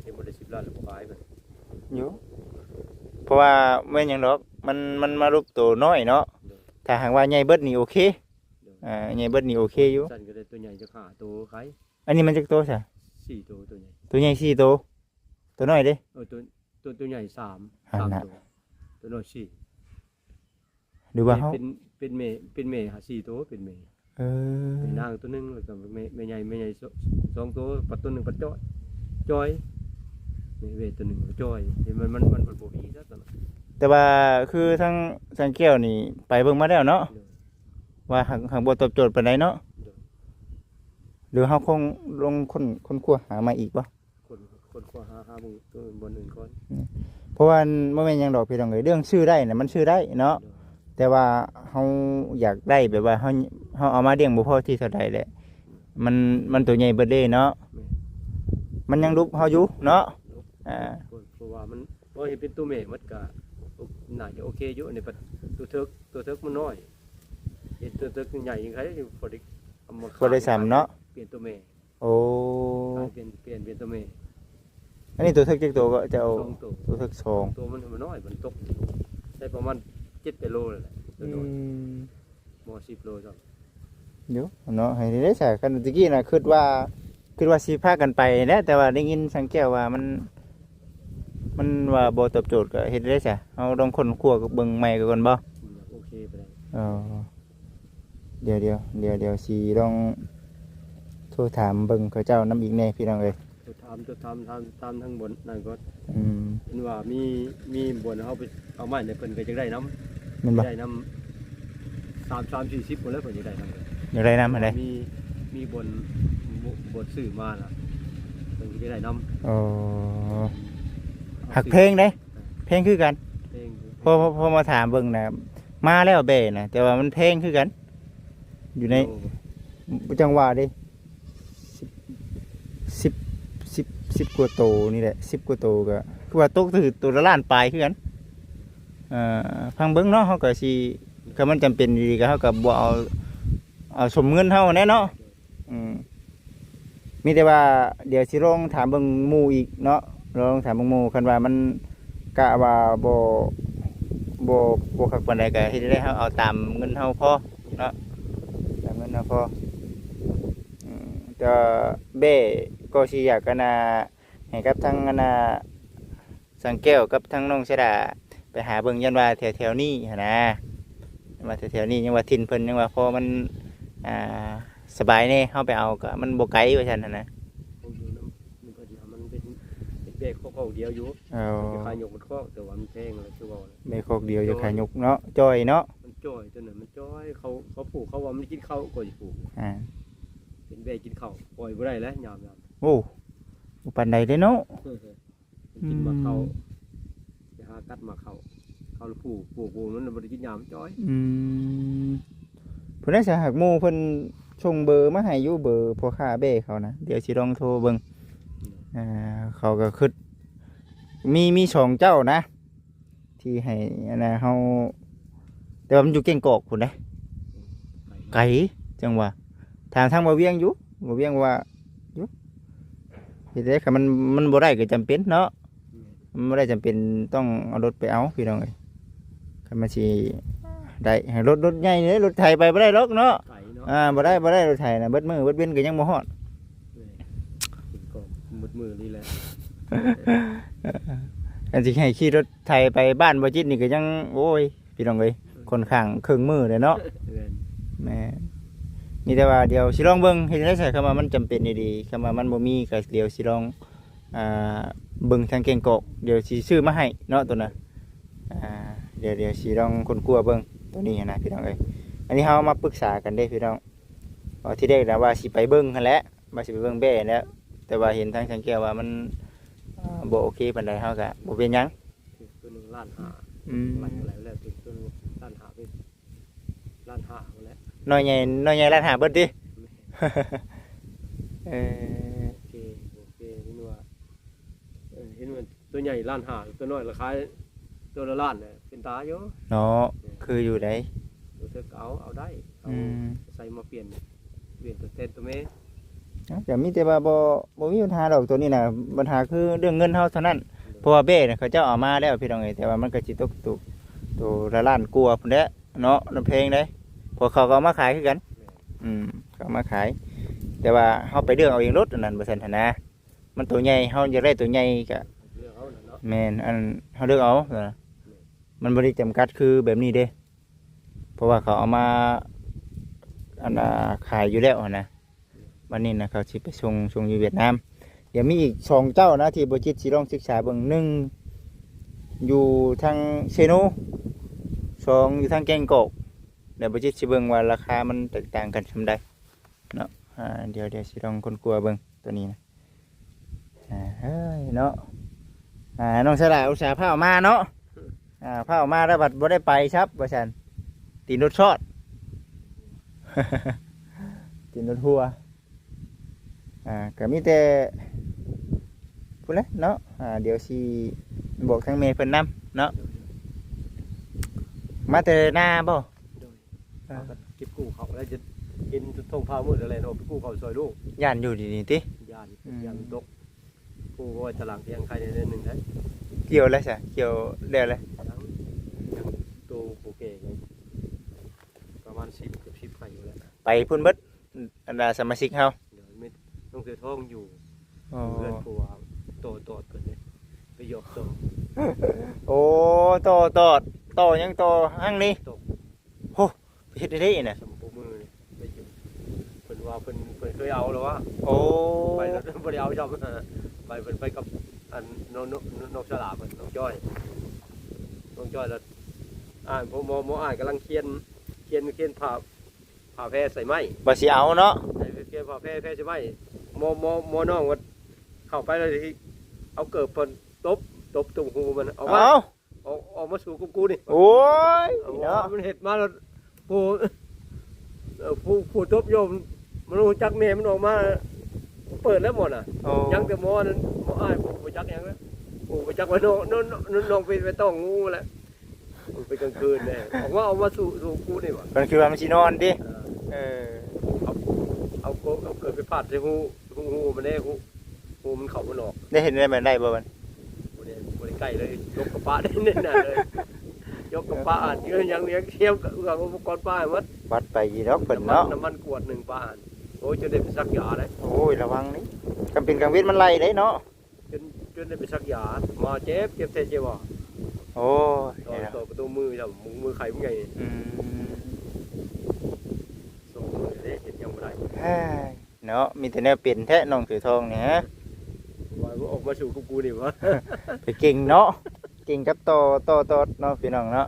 ຍັງບໍ່ໄດ້ສິບລ້ານແລ້ວບໍ່ຂາຍເພິ່ນ ຢູ່ ເພາະວ່າແມ່ນຫຍັງດອກ ມັນ ມັນມາລົບໂຕນ້ອຍເນາະ. ໂດຍ ຖ້າຫາກວ່າໃຫຍ່ເບິດນີ້ໂອເຄ. ໂດຍ ອ່າ ໃຫຍ່ເບິດນີ້ໂອເຄຢູ່. ຊັ້ນກໍໄດ້ໂຕໃຫຍ່ຈັກຫ້າໂຕຂາຍ. ອັນນີ້ມັນຈັກໂຕຊະ? ສີ່ໂຕ ໂຕໃຫຍ່ ໂຕໃຫຍ່ສີ່ໂຕ ໂຕນ້ອຍເດ້? ເອີ ໂຕ ໂຕ ໂຕໃຫຍ່ສາມ ຫັ້ນນະ ສາມໂຕ ໂຕນ້ອຍສີ່ ຫຼືວ່າເຮົາ ເປັນ ເປັນແມ່ ເປັນແມ່ຫ້າສີ່ໂຕ ເປັນແມ່ ເອີ ແມ່ນາງໂຕໜຶ່ງ ແລ້ວກໍແມ່ ແມ່ໃຫຍ່ ແມ່ໃຫຍ່ສອງ ສອງໂຕ ປັດໂຕໜຶ່ງປັດຈ້ອຍ ຈ່ອຍ ແມ່ເວໂຕໜຶ່ງກໍຈ່ອຍ ເຫັນມັນ ມັນ ມັນ ມັນບໍ່ມີຊະຕອນນັ້ນ. ແຕ່ວ່າຄືທາງ ທາງແກ້ວນີ້ໄປເບິ່ງມາແລ້ວເນາະ ໂດຍ ວ່າຫາກ ຫາກບໍ່ຕອບໂຈດປານໃດເນາະ ໂດຍ ຫຼືເຮົາຄົງລົງຄົ້ນ ຄົ້ນຄວ້າຫາໃໝ່ອີກບໍ່? ຄົ້ນ ຄົ້ນຄວ້າຫາ ຫາເບິ່ງໂຕບ່ອນອື່ນກ່ອນ ອືມ ເພາະວ່າມັນບໍ່ແມ່ນຫຍັງດອກພີ່ນ້ອງເອີຍ ເລື່ອງຊື້ໄດ້ນະ ມັນຊື້ໄດ້ເນາະ ໂດຍ ແຕ່ວ່າເຮົາຢາກໄດ້ແບບວ່າເຮົາ ເຮົາເອົາມາລ້ຽງບໍ່ພໍທີ່ເທົ່າໃດແຫຼະ ອືມ ມັນ ມັນໂຕໃຫຍ່ເບິດເດ້ເນາະ ແມ່ນ ມັນຍັງຫຼຸບເຮົາຢູ່ເນາະ ຫຼຸບ ອ່າ ເພາະ ເພາະວ່າມັນ ເພາະເຫັນເປັນໂຕແມ່ໝົດກໍໜ້າຈະໂອເຄຢູ່ ອັນນີ້ບັດໂຕເຖິກ ໂຕເຖິກມັນນ້ອຍ ເຫັນໂຕເຖິກໃຫຍ່ຍັງໃຄ ພໍໄດ້ເອົາມາຂາຍ ພໍໄດ້ສ່ຳເນາະ ປ່ຽນໂຕແມ່ ໂອ້ ຂາຍປ່ຽນ ປ່ຽນ ປ່ຽນໂຕແມ່ ອັນນີ້ໂຕເຖິກຈັກໂຕກໍເຈົ້າ? ສອງໂຕ ໂຕເຖິກສອງ ໂຕມັນ ມັນນ້ອຍ ມັນຕົກໄດ້ປະມານເຈັດແປດໂລແລ້ວແຫຼະ ໂຕ ອືມ ນ້ອຍ ບໍ່ສິບໂລຊ້ຳ ຢູ່ເນາະ ໃຫ້ໄດ້ຊະ ຄັນຕະກີ້ນະ ຄິດວ່າ ຄິດວ່າຊິພາກັນໄປແຫຼະ ແຕ່ວ່າໄດ້ຍິນຊ່າງແກ້ວວ່າມັນ ມັນວ່າບໍ່ຕອບໂຈດ ກໍເຮັດໄດ້ຊະ ເຮົາລອງຄົ້ນຄວ້າເບິ່ງໃໝ່ກ່ອນບໍ່? ອືມ ໂອເຄໄປໄດ້ ອໍ ດຽວ ດຽວ ດຽວ ດຽວຊິລອງໂທຖາມເບິ່ງເຂົາເຈົ້ານຳອີກແດ່ພີ່ນ້ອງເອີຍ ໂທຖາມ ໂທຖາມ ຖາມ ຖາມທາງບ່ອນນັ້ນກ່ອນ ອືມ ເຫັນວ່າມີ ມີບ່ອນເຮົາໄປເອົາໄມ້ໃຫ້ເພິ່ນກໍຢາກໄດ້ນຳ ແມ່ນບໍ່? ໄດ້ນຳ ສາມ ສາມສີ່ສິບພຸ້ນແຫຼະ ເພິ່ນຢາກໄດ້ນຳ ຢາກໄດ້ນຳຫັ້ນໃດ ມີ ມີບ່ອນ ບ່ອນຊື້ມານະ ເພິ່ນກໍຢາກໄດ້ນຳ ອໍ ຫາກແພງເດ້ ເອີ ແພງຄືກັນ ແພງ ພໍ ພໍ ພໍມາຖາມເບິ່ງນະ ມາແລ້ວແບ້ນະ ແຕ່ວ່າມັນແພງຄືກັນ ຢູ່ໃນ ໂອ້ ຈັງຫວະເດ້ ສິບ ສິບ ສິບ ສິບກວ່າໂຕນີ້ແຫຼະ ສິບກວ່າໂຕກໍຄືວ່າຕົກຖືກໂຕລະລ້ານປາຍຄືກັນ ເອີ ຟັງເບິ່ງເນາະ ເຮົາກໍຊິ ຄັນມັນຈຳເປັນອີ່ຫຼີກໍເຮົາກໍບໍ່ເອົາ ເອົາສົມເງິນເຮົາແນ່ເນາະ ອືມ ມີແຕ່ວ່າດຽວຊິລອງຖາມເບິ່ງໝູ່ອີກເນາະ ລອງຖາມເບິ່ງໝູ່ ຄັນວ່າມັນກະວ່າບໍ່ ບໍ່ ບໍ່ຄັກປານໃດ ກະເຮັດໃຫ້ເຮົາເອົາຕາມເງິນເຮົາພໍເນາະ ຕາມເງິນເຮົາພໍ ອືມ ແຕ່ແບ້ກໍຊິຢາກ ອັນນ່າ ໃຫ້ກັບທາງ ອັນນ່າ ສັງແກ້ວກັບທາງນ້ອງເສດາ ໄປຫາເບິ່ງ ຢ້ານວ່າແຖວໆນີ້ຫັ້ນນະ ວ່າແຖວໆນີ້ ຍັງວ່າຖິ່ນເພິ່ນ ຍັງວ່າພໍມັນ ອ່າ ສະບາຍແດ່ ເຮົາໄປເອົາກໍມັນບໍ່ໄກວ່າຊັ້ນຫັ້ນນະ ເຂົາຢູ່ນຳ ນຳເພິ່ນນະ ມັນເປັນ ເປັນແບ້ຄອກດຽວຢູ່ ເອີ ມັນຈະຂາຍົກມັນຄອກ ແຕ່ວ່າມັນແພງແລ້ວ ຄືເວົ້າແຫຼະ ແບ້ຄອກດຽວຈະຂາຍົກເນາະ ຈ່ອຍເນາະ ມັນຈ່ອຍ ຕົວນັ້ນມັນຈ່ອຍ ເຂົາ ເຂົາຜູກ ເຂົາວ່າມັນກິນເຂົ້າ ກໍຊິຜູກ ອ່າ ເປັນແບ້ກິນເຂົ້າ ປ່ອຍບໍ່ໄດ້ແຫຼະ ຍາມ ຍາມ ໂອ້ ບໍ່ປານໃດເດ້ເນາະ ມັນກິນໝາກເຂົ້າ ອືມ ໄປຫາກັດໝາກເຂົ້າ ເຂົາລະປູກ ປູກ ປູກ ມັນບໍ່ໄດ້ກິນຫຍ້າ ມັນຈ່ອຍ ອືມ ຜູ້ໃດສະຫາກໝູ່ເພິ່ນສົ່ງເບີມາໃຫ້ຢູ່ ເບີພໍ່ຄ້າແບ້ເຂົານະ ດຽວຊິລອງໂທເບິ່ງ ອືມ ອ່າ ເຂົາກໍຄິດ ມີ ມີສອງເຈົ້ານະ ທີ່ໃຫ້ ອັນນ່າ ເຮົາ ແຕ່ວ່າມັນຢູ່ແກ້ງກອກພຸ້ນເດ້ ໄກ ຈັ່ງວ່າ ຖາມທາງບ່າວວຽງຢູ່ ບ່າວວຽງວ່າຢູ່ ເຮັດໄດ້ ຄັນມັນ ມັນບໍ່ໄດ້ກໍຈຳເປັນເນາະ ມັນບໍ່ໄດ້ຈຳເປັນຕ້ອງເອົາລົດໄປເອົາ ພີ່ນ້ອງເອີຍ ຄັນມັນຊິໄດ້ ໃຫ້ລົດ ລົດໃຫຍ່ເດ້ ລົດໄຖໄປບໍ່ໄດ້ດອກເນາະ ໄກເນາະ ອ່າ ບໍ່ໄດ້ ບໍ່ໄດ້ ລົດໄຖນະ ເບິດມື້ເບິດເວັນກໍຍັງບໍ່ຮອດ ເອີຍ ກໍໝົດມື້ນີ້ແຫຼະ ອັນຊິໃຫ້ຂີ່ລົດໄຖໄປບ້ານບໍ່ຈິດນີ້ກໍຍັງ ໂອ້ຍ ພີ່ນ້ອງເອີຍ ອືມ ຂ້ອນຂ້າງເຄິ່ງມື້ເດ້ເນາະ ແມ່ນ ແມ່ນ ມີແຕ່ວ່າດຽວຊິລອງເບິ່ງເຮັດຈັ່ງໃດຊະ ຄັນວ່າມັນຈຳເປັນອີ່ຫຼີ ຄັນວ່າມັນບໍ່ມີກໍດຽວຊິລອງ ອ່າ ເບິ່ງທາງແກ້ງກອກ ດຽວຊິຊື້ມາໃຫ້ເນາະໂຕນັ້ນ ອ່າ ດຽວ ດຽວຊິລອງຄົ້ນຄວ້າເບິ່ງໂຕນີ້ຫັ້ນນະ ພີ່ນ້ອງເອີຍ ອັນນີ້ເຮົາມາປຶກສາກັນເດ້ພີ່ນ້ອງ ເພາະທີ່ແລກນະວ່າຊິໄປເບິ່ງຫັ້ນແຫຼະ ວ່າຊິໄປເບິ່ງແບ້ແລ້ວ ແຕ່ວ່າເຫັນທາງຊ່າງແກ້ວວ່າມັນ ເອີ ບໍ່ໂອເຄປານໃດ ເຮົາກະບໍ່ເປັນຫຍັງ ຖືກໂຕໜຶ່ງລ້ານຫ້າ ອືມ ໄລ່ ໄລ່ແລ້ວ ຖືກໂຕໜຶ່ງລ້ານຫ້າ ເປັນລ້ານຫ້າພຸ້ນແຫຼະ ນ້ອຍໃຫຍ່ ນ້ອຍໃຫຍ່ລ້ານຫ້າເບິດຕິ ແມ່ນ ເອີ ໂອເຄ ໂອເຄ ເຫັນວ່າ ເອີ ເຫັນວ່າ ໂຕໃຫຍ່ລ້ານຫ້າ ໂຕນ້ອຍລະຂາຍໂຕລະລ້ານແຫຼະ ເປັນຕາຢູ່ເນາະ ແມ່ນ ຄືຢູ່ໃດ ໂຕເຖິກກໍເອົາ ເອົາໄດ້ ເອົາ ອືມ ໃສ່ມາປ່ຽນ ປ່ຽນຕົວແທນຕົວແມ່. ເອົ້າ ກໍມີແຕ່ວ່າບໍ່ ບໍ່ມີບັນຫາດອກໂຕນີ້ນະ, ບັນຫາຄືເລື່ອງເງິນເຮົາເທົ່ານັ້ນ. ໂດຍ ເພາະວ່າເບ້ນະ ເຂົາເຈົ້າເອົາມາແລ້ວ ພີ່ນ້ອງເອີຍ, ແຕ່ວ່າມັນກໍຊິຕົກໂຕ ໂຕລະລ້ານກວ່າພຸ້ນແຫຼະເນາະ, ມັນແພງເດ້. ເພາະເຂົາກໍເອົາມາຂາຍຄືກັນ. ແມ່ນ. ອືມ ເຂົາເອົາມາຂາຍ, ແຕ່ວ່າເຮົາໄປເລືອກເອົາເອງໂລດ ອັນນັ້ນ ວ່າຊັ້ນຫັ້ນນະ. ມັນໂຕໃຫຍ່ ເຮົາຢາກໄດ້ໂຕໃຫຍ່ກໍ ເລືອກເອົານັ້ນເນາະ. ແມ່ນ, ອັນ ເຮົາເລືອກເອົາ. ແມ່ນ. ມັນບໍ່ໄດ້ຈຳກັດຄືແບບນີ້ເດ້. ເພາະວ່າເຂົາເອົາມາ ອັນນ່າ ຂາຍຢູ່ແລ້ວຫັ້ນນະ. ບັດນີ້ນະ ເຂົາຊິໄປສົ່ງ ສົ່ງຢູ່ຫວຽດນາມ. ດຽວມີອີກສອງເຈົ້ານະ ທີ່ບໍ່ຈິດຊິລອງສຶກສາເບິ່ງ, ໜຶ່ງຢູ່ທາງເຊໂນ, ສອງຢູ່ທາງແກ້ງກອກ. ແລ້ວບໍ່ຈິດຊິເບິ່ງວ່າລາຄາມັນແຕກຕ່າງກັນສ່ຳໃດເນາະ. ອາ ດຽວ ດຽວຊິລອງຄົ້ນຄວ້າເບິ່ງໂຕນີ້ນະ. ອາ ເອີຍເນາະ, ອາ ນ້ອງສະຫຼາອຸດສ່າພາອອກມາເນາະ. ອາ ພາອອກມາແລ້ວບັດບໍ່ໄດ້ໄປຊັບວ່າຊັ້ນ, ຕີນລົດຊອດ ຕີນລົດຮົ່ວ. ອາ ກໍມີແຕ່ພຸ້ນແຫຼະເນາະ. ອາ ດຽວຊິບອກທາງແມ່ເພິ່ນນຳເນາະ. ມາແຕ່ນາບໍ່? ໂດຍ. ເອີ ເກັບກູ້ເຂົ້າແລ້ວ ຈະເຫັນທ້ອງຟ້າມືດແລ້ວ ແລ່ນອອກໄປກູ້ເຂົ້າຊ່ອຍລູກ. ຢ້ານຢູ່ດີນີ້ຕິ? ຢ້ານ. ອືມ ຢ້ານມັນຕົກ. ປູໄວ້ຕາຫຼັງພຽງໄຄແດ່ໜ້ອຍໜຶ່ງໄດ໋. ກ່ຽວແລ້ວຊະ? ກ່ຽວແລ້ວແຫຼະ? ຍັງ ຍັງໂຕບໍ່ແກ່ໄງ, ປະມານສິບ ເກືອບສິບໄຮ່ຢູ່ແລ້ວ. ໄປພຸ້ນເບິດ ບັນດາສະມາຊິກເຮົາ. ໂດຍ ມີນ້ອງເສືອທອງຢູ່ ອໍ ເຮືອນ ເພາະວ່າຕໍ່ຕອດເພິ່ນເດ້ ໄປຫຍອກຕໍ່. ໂອ້ ຕໍ່ຕອດ ຕໍ່ຫຍັງ? ຕໍ່ຫາງນີ້ ຕໍ່ ໂຫ ເຮັດໄດ້ເດ້ນະ ສຳໂພມືນີ້ໄປຢູ່. ເພິ່ນວ່າເພິ່ນ ເພິ່ນເຄີຍເອົາແລ້ວວະ. ໂອ້ ໄປແລ້ວບໍ່ໄດ້ເອົາຊ້ຳ. ໄປ ເພິ່ນໄປກັບ ອັນ ນ້ອງ ນ້ອງ ນ້ອງສະຫຼາເພິ່ນ ນ້ອງຈ້ອຍ ນ້ອງຈ້ອຍ. ແລ້ວ ອ່າ ໝໍ ໝໍ ໝໍອ້າຍກຳລັງຂຽນ ຂຽນ ຂຽນຜ້າ ຜ້າແພໃສ່ໄມ້ ວ່າຊິເອົາເນາະ. ໃສ່ ຂຽນຜ້າແພ ແພໃສ່ໄມ້. ໝໍ ໝໍ ໝໍນ້ອງວ່າເຂົ້າໄປແລ້ວຊິເອົາເກີບເພິ່ນຕົບ ຕົບຕົງຫູມັນ ອອກມາ ເອົາ ອອກ ອອກມາສູ້ກັບກູນີ້. ໂອ້ຍ ເອົາ ເນາະ ມັນເຮັດມາແລ້ວ ຜູ້ ເອີ ຜູ້ ຜູ້ຕົບໂຍມ ມັນຮູ້ຈັກແມ່ມັນອອກມາ ເປີດແລ້ວໝໍນະ. ໂອ້ ຍັງແຕ່ໝໍນັ້ນ ໝໍອ້າຍ ບໍ່ ບໍ່ຈັກຫຍັງແລ້ວ ບໍ່ ບໍ່ຈັກວ່ານ້ອງ ນ້ອງ ນ້ອງ ນ້ອງໄປ ໄປຕ້ອງງູແລ້ວ. ມັນເປັນກາງຄືນເດ້ ອອກມາ ອອກມາສູ່ ສູ່ກູນີ້ຫວາ. ມັນຄືວ່າມັນຊິນອນຕິ? ເອີ ເອີ ເອົາ ເອົາ ເອົາເກີບໄປພາດໃສ່ຫູ ຫູ ຫູມັນເດ້ ຫູ ຫູມັນເຂົ້າມັນອອກ. ໄດ້ເຫັນໄດ້ ໄດ້ບໍ່ມັນ? ບໍ່ໄດ້ ບໍ່ໄດ້ໃກ້ເລີຍ ຍົກກະປະໄດ້ນັ້ນເລີຍ ຍົກກະປະ ອາດເຍອະຫຍັງ ຍັງທຽມກັບອຸປະກອນປາໃຫ້ໝົດ. ວັດໄປຢູ່ດອກເພິ່ນເນາະ ນ້ຳມັນ ນ້ຳມັນຂວດໜຶ່ງປາຫັ້ນ. ໂອ້ຍ ຈົນໄດ້ໄປສັກຢາໄດ້. ໂອ້ຍ ລະວັງເດ້ ຄັນເປັນກາງເວັນມັນໄລ່ເດ້ເນາະ. ຈົນ ຈົນໄດ້ໄປສັກຢາ ມາເຈັບ ເຈັບແທ້ເຈັບວ່າ. ໂອ້ຍ ຕໍ່ ຕໍ່ປະຕູມືຊ້ຳ ມືໄຂ້ ມືໃຫຍ່. ອືມ ສອງມືເດ້ ເຮັດຫຍັງບໍ່ໄດ້. ເອີຍ ເນາະ ມີແຕ່ແນວເປັນແທ້ນ້ອງເສືອທອງນີ້. ວ່າອອກມາສູ້ກັບກູນີ້ຫວາ ໄປເກັ່ງເນາະ ເກັ່ງກັບຕໍ່ ຕໍ່ຕອດເນາະ ພີ່ນ້ອງເນາະ.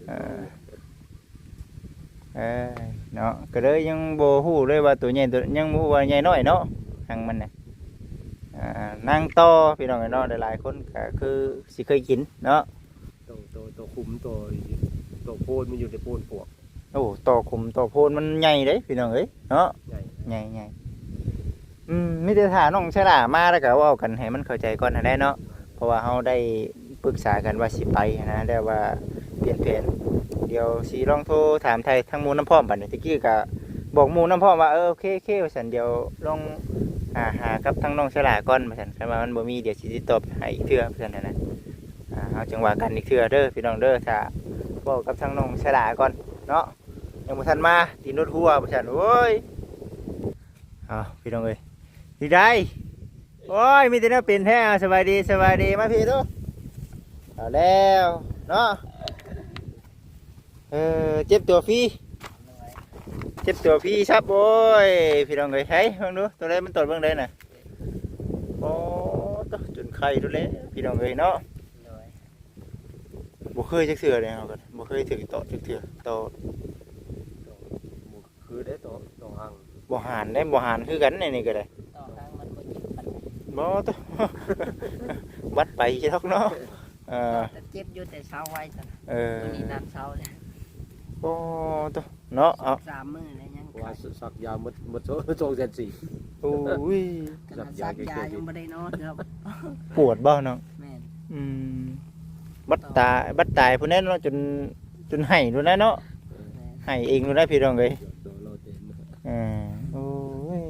ເອີ ເອີ ເນາະ ກໍເລີຍຍັງບໍ່ຮູ້ເລີຍວ່າໂຕໃຫຍ່ ໂຕ ຍັງບໍ່ຮູ້ວ່າໃຫຍ່ນ້ອຍເນາະ ຫາງມັນນະ. ອ່າ ນາງຕໍ່ ພີ່ນ້ອງເອີຍເນາະ ຫຼາຍໆຄົນກໍຄືຊິເຄີຍກິນເນາະ. ຕໍ່ ຕໍ່ ຕໍ່ຂຸມ ຕໍ່ ຕໍ່ໂພນ ມັນຢູ່ໃນໂພນປວກ. ໂອ້ ຕໍ່ຂຸມຕໍ່ໂພນມັນໃຫຍ່ເດ້ ພີ່ນ້ອງເອີຍເນາະ. ໃຫຍ່ ໃຫຍ່ ໃຫຍ່. ອືມ ມີແຕ່ຖ້ານ້ອງສາລາມາ ແລ້ວກໍເວົ້າກັນໃຫ້ມັນເຂົ້າໃຈກ່ອນຫັ້ນແຫຼະເນາະ. ເພາະວ່າເຮົາໄດ້ປຶກສາກັນວ່າຊິໄປຫັ້ນນະ ແລ້ວວ່າປ່ຽນແຜນ. ດຽວຊິລອງໂທຖາມໄຖ່ທາງໝູ່ນຳພ້ອມບັດນີ້. ຕະກີ້ກໍບອກໝູ່ນຳພ້ອມວ່າ ເອີ ໂອເຄ ໂອເຄ ວ່າຊັ້ນ. ດຽວລອງ ຫາ ຫາກັບທາງນ້ອງສາລາກ່ອນວ່າຊັ້ນ. ຄັນວ່າມັນບໍ່ມີ ດຽວຊິຕິດຕໍ່ໄປຫາອີກເທື່ອວ່າຊັ້ນຫັ້ນນະ. ອ່າ ເຮົາຈຶ່ງວ່າກັນອີກເທື່ອເດີພີ່ນ້ອງເດີ. ຖ້າເວົ້າກັບທາງນ້ອງສາລາກ່ອນເນາະ ຍັງບໍ່ທັນມາ ຕີນລົດຮົ່ວວ່າຊັ້ນ. ໂອ້ຍ ເອົາ ພີ່ນ້ອງເອີຍ ດີໃດ. ໂອ້ຍ ມີແຕ່ແນວເປັນແທ້. ສະບາຍດີ ສະບາຍດີ ມາພີ້ດູ. ເອົາແລ້ວເນາະ ເອີ ເຈັບຕົວຟີ ເຈັບຕົວຟີຊັບ. ໂອ້ຍ ພີ່ນ້ອງເອີຍ ໃສເບິ່ງດູ ໂຕໃດມັນຕອດເບິ່ງໄດ້ນະ. ໂອ້ໂຕ ຈົນໄຄໂຕແລ້ວ ພີ່ນ້ອງເອີຍເນາະ. ໂດຍ ບໍ່ເຄີຍຈັກເທື່ອເດ້ ເຮົາກໍບໍ່ເຄີຍຖືກຕອດຈັກເທື່ອ. ຕອດ ບໍ່ຄືໄດ້ຕອດ ຕອດຫາງ ບໍ່ຫານເດ້ ບໍ່ຫານຄືກັນ ອັນນີ້ກໍໄດ້. ຕອດຫາງມັນບໍ່ເຈັບປານໃດ. ບໍ່ໂຕ ບັດໄປດອກເນາະ. ເອີ ແຕ່ເຈັບຢູ່ແຕ່ເຊົາໄວ້ຊັ້ນ. ເອີ ໂຕນີ້ນານເຊົາແລ້ວ. ໂອ້ໂຕ ເນາະ ເອົາ ສາມມື້ແລ້ວຍັງ ວ່າສັກຢາໝົດ ໝົດສອງແສນສີ່. ໂອ້ຍ ຂະໜາດສັກຢາຍັງບໍ່ໄດ້ນອນເນາະ. ປວດບໍ່ນ້ອງ? ແມ່ນ. ອືມ ບັດຕາຍ ບັດຕາຍພຸ້ນແຫຼະເນາະ ຈົນ ຈົນໄຫ້ພຸ້ນແຫຼະເນາະ. ແມ່ນ ໄຫ້ເອງພຸ້ນແຫຼະ ພີ່ນ້ອງເອີຍ. ໂດນໂລດເຕັມ ເອີ ໂອ້ຍ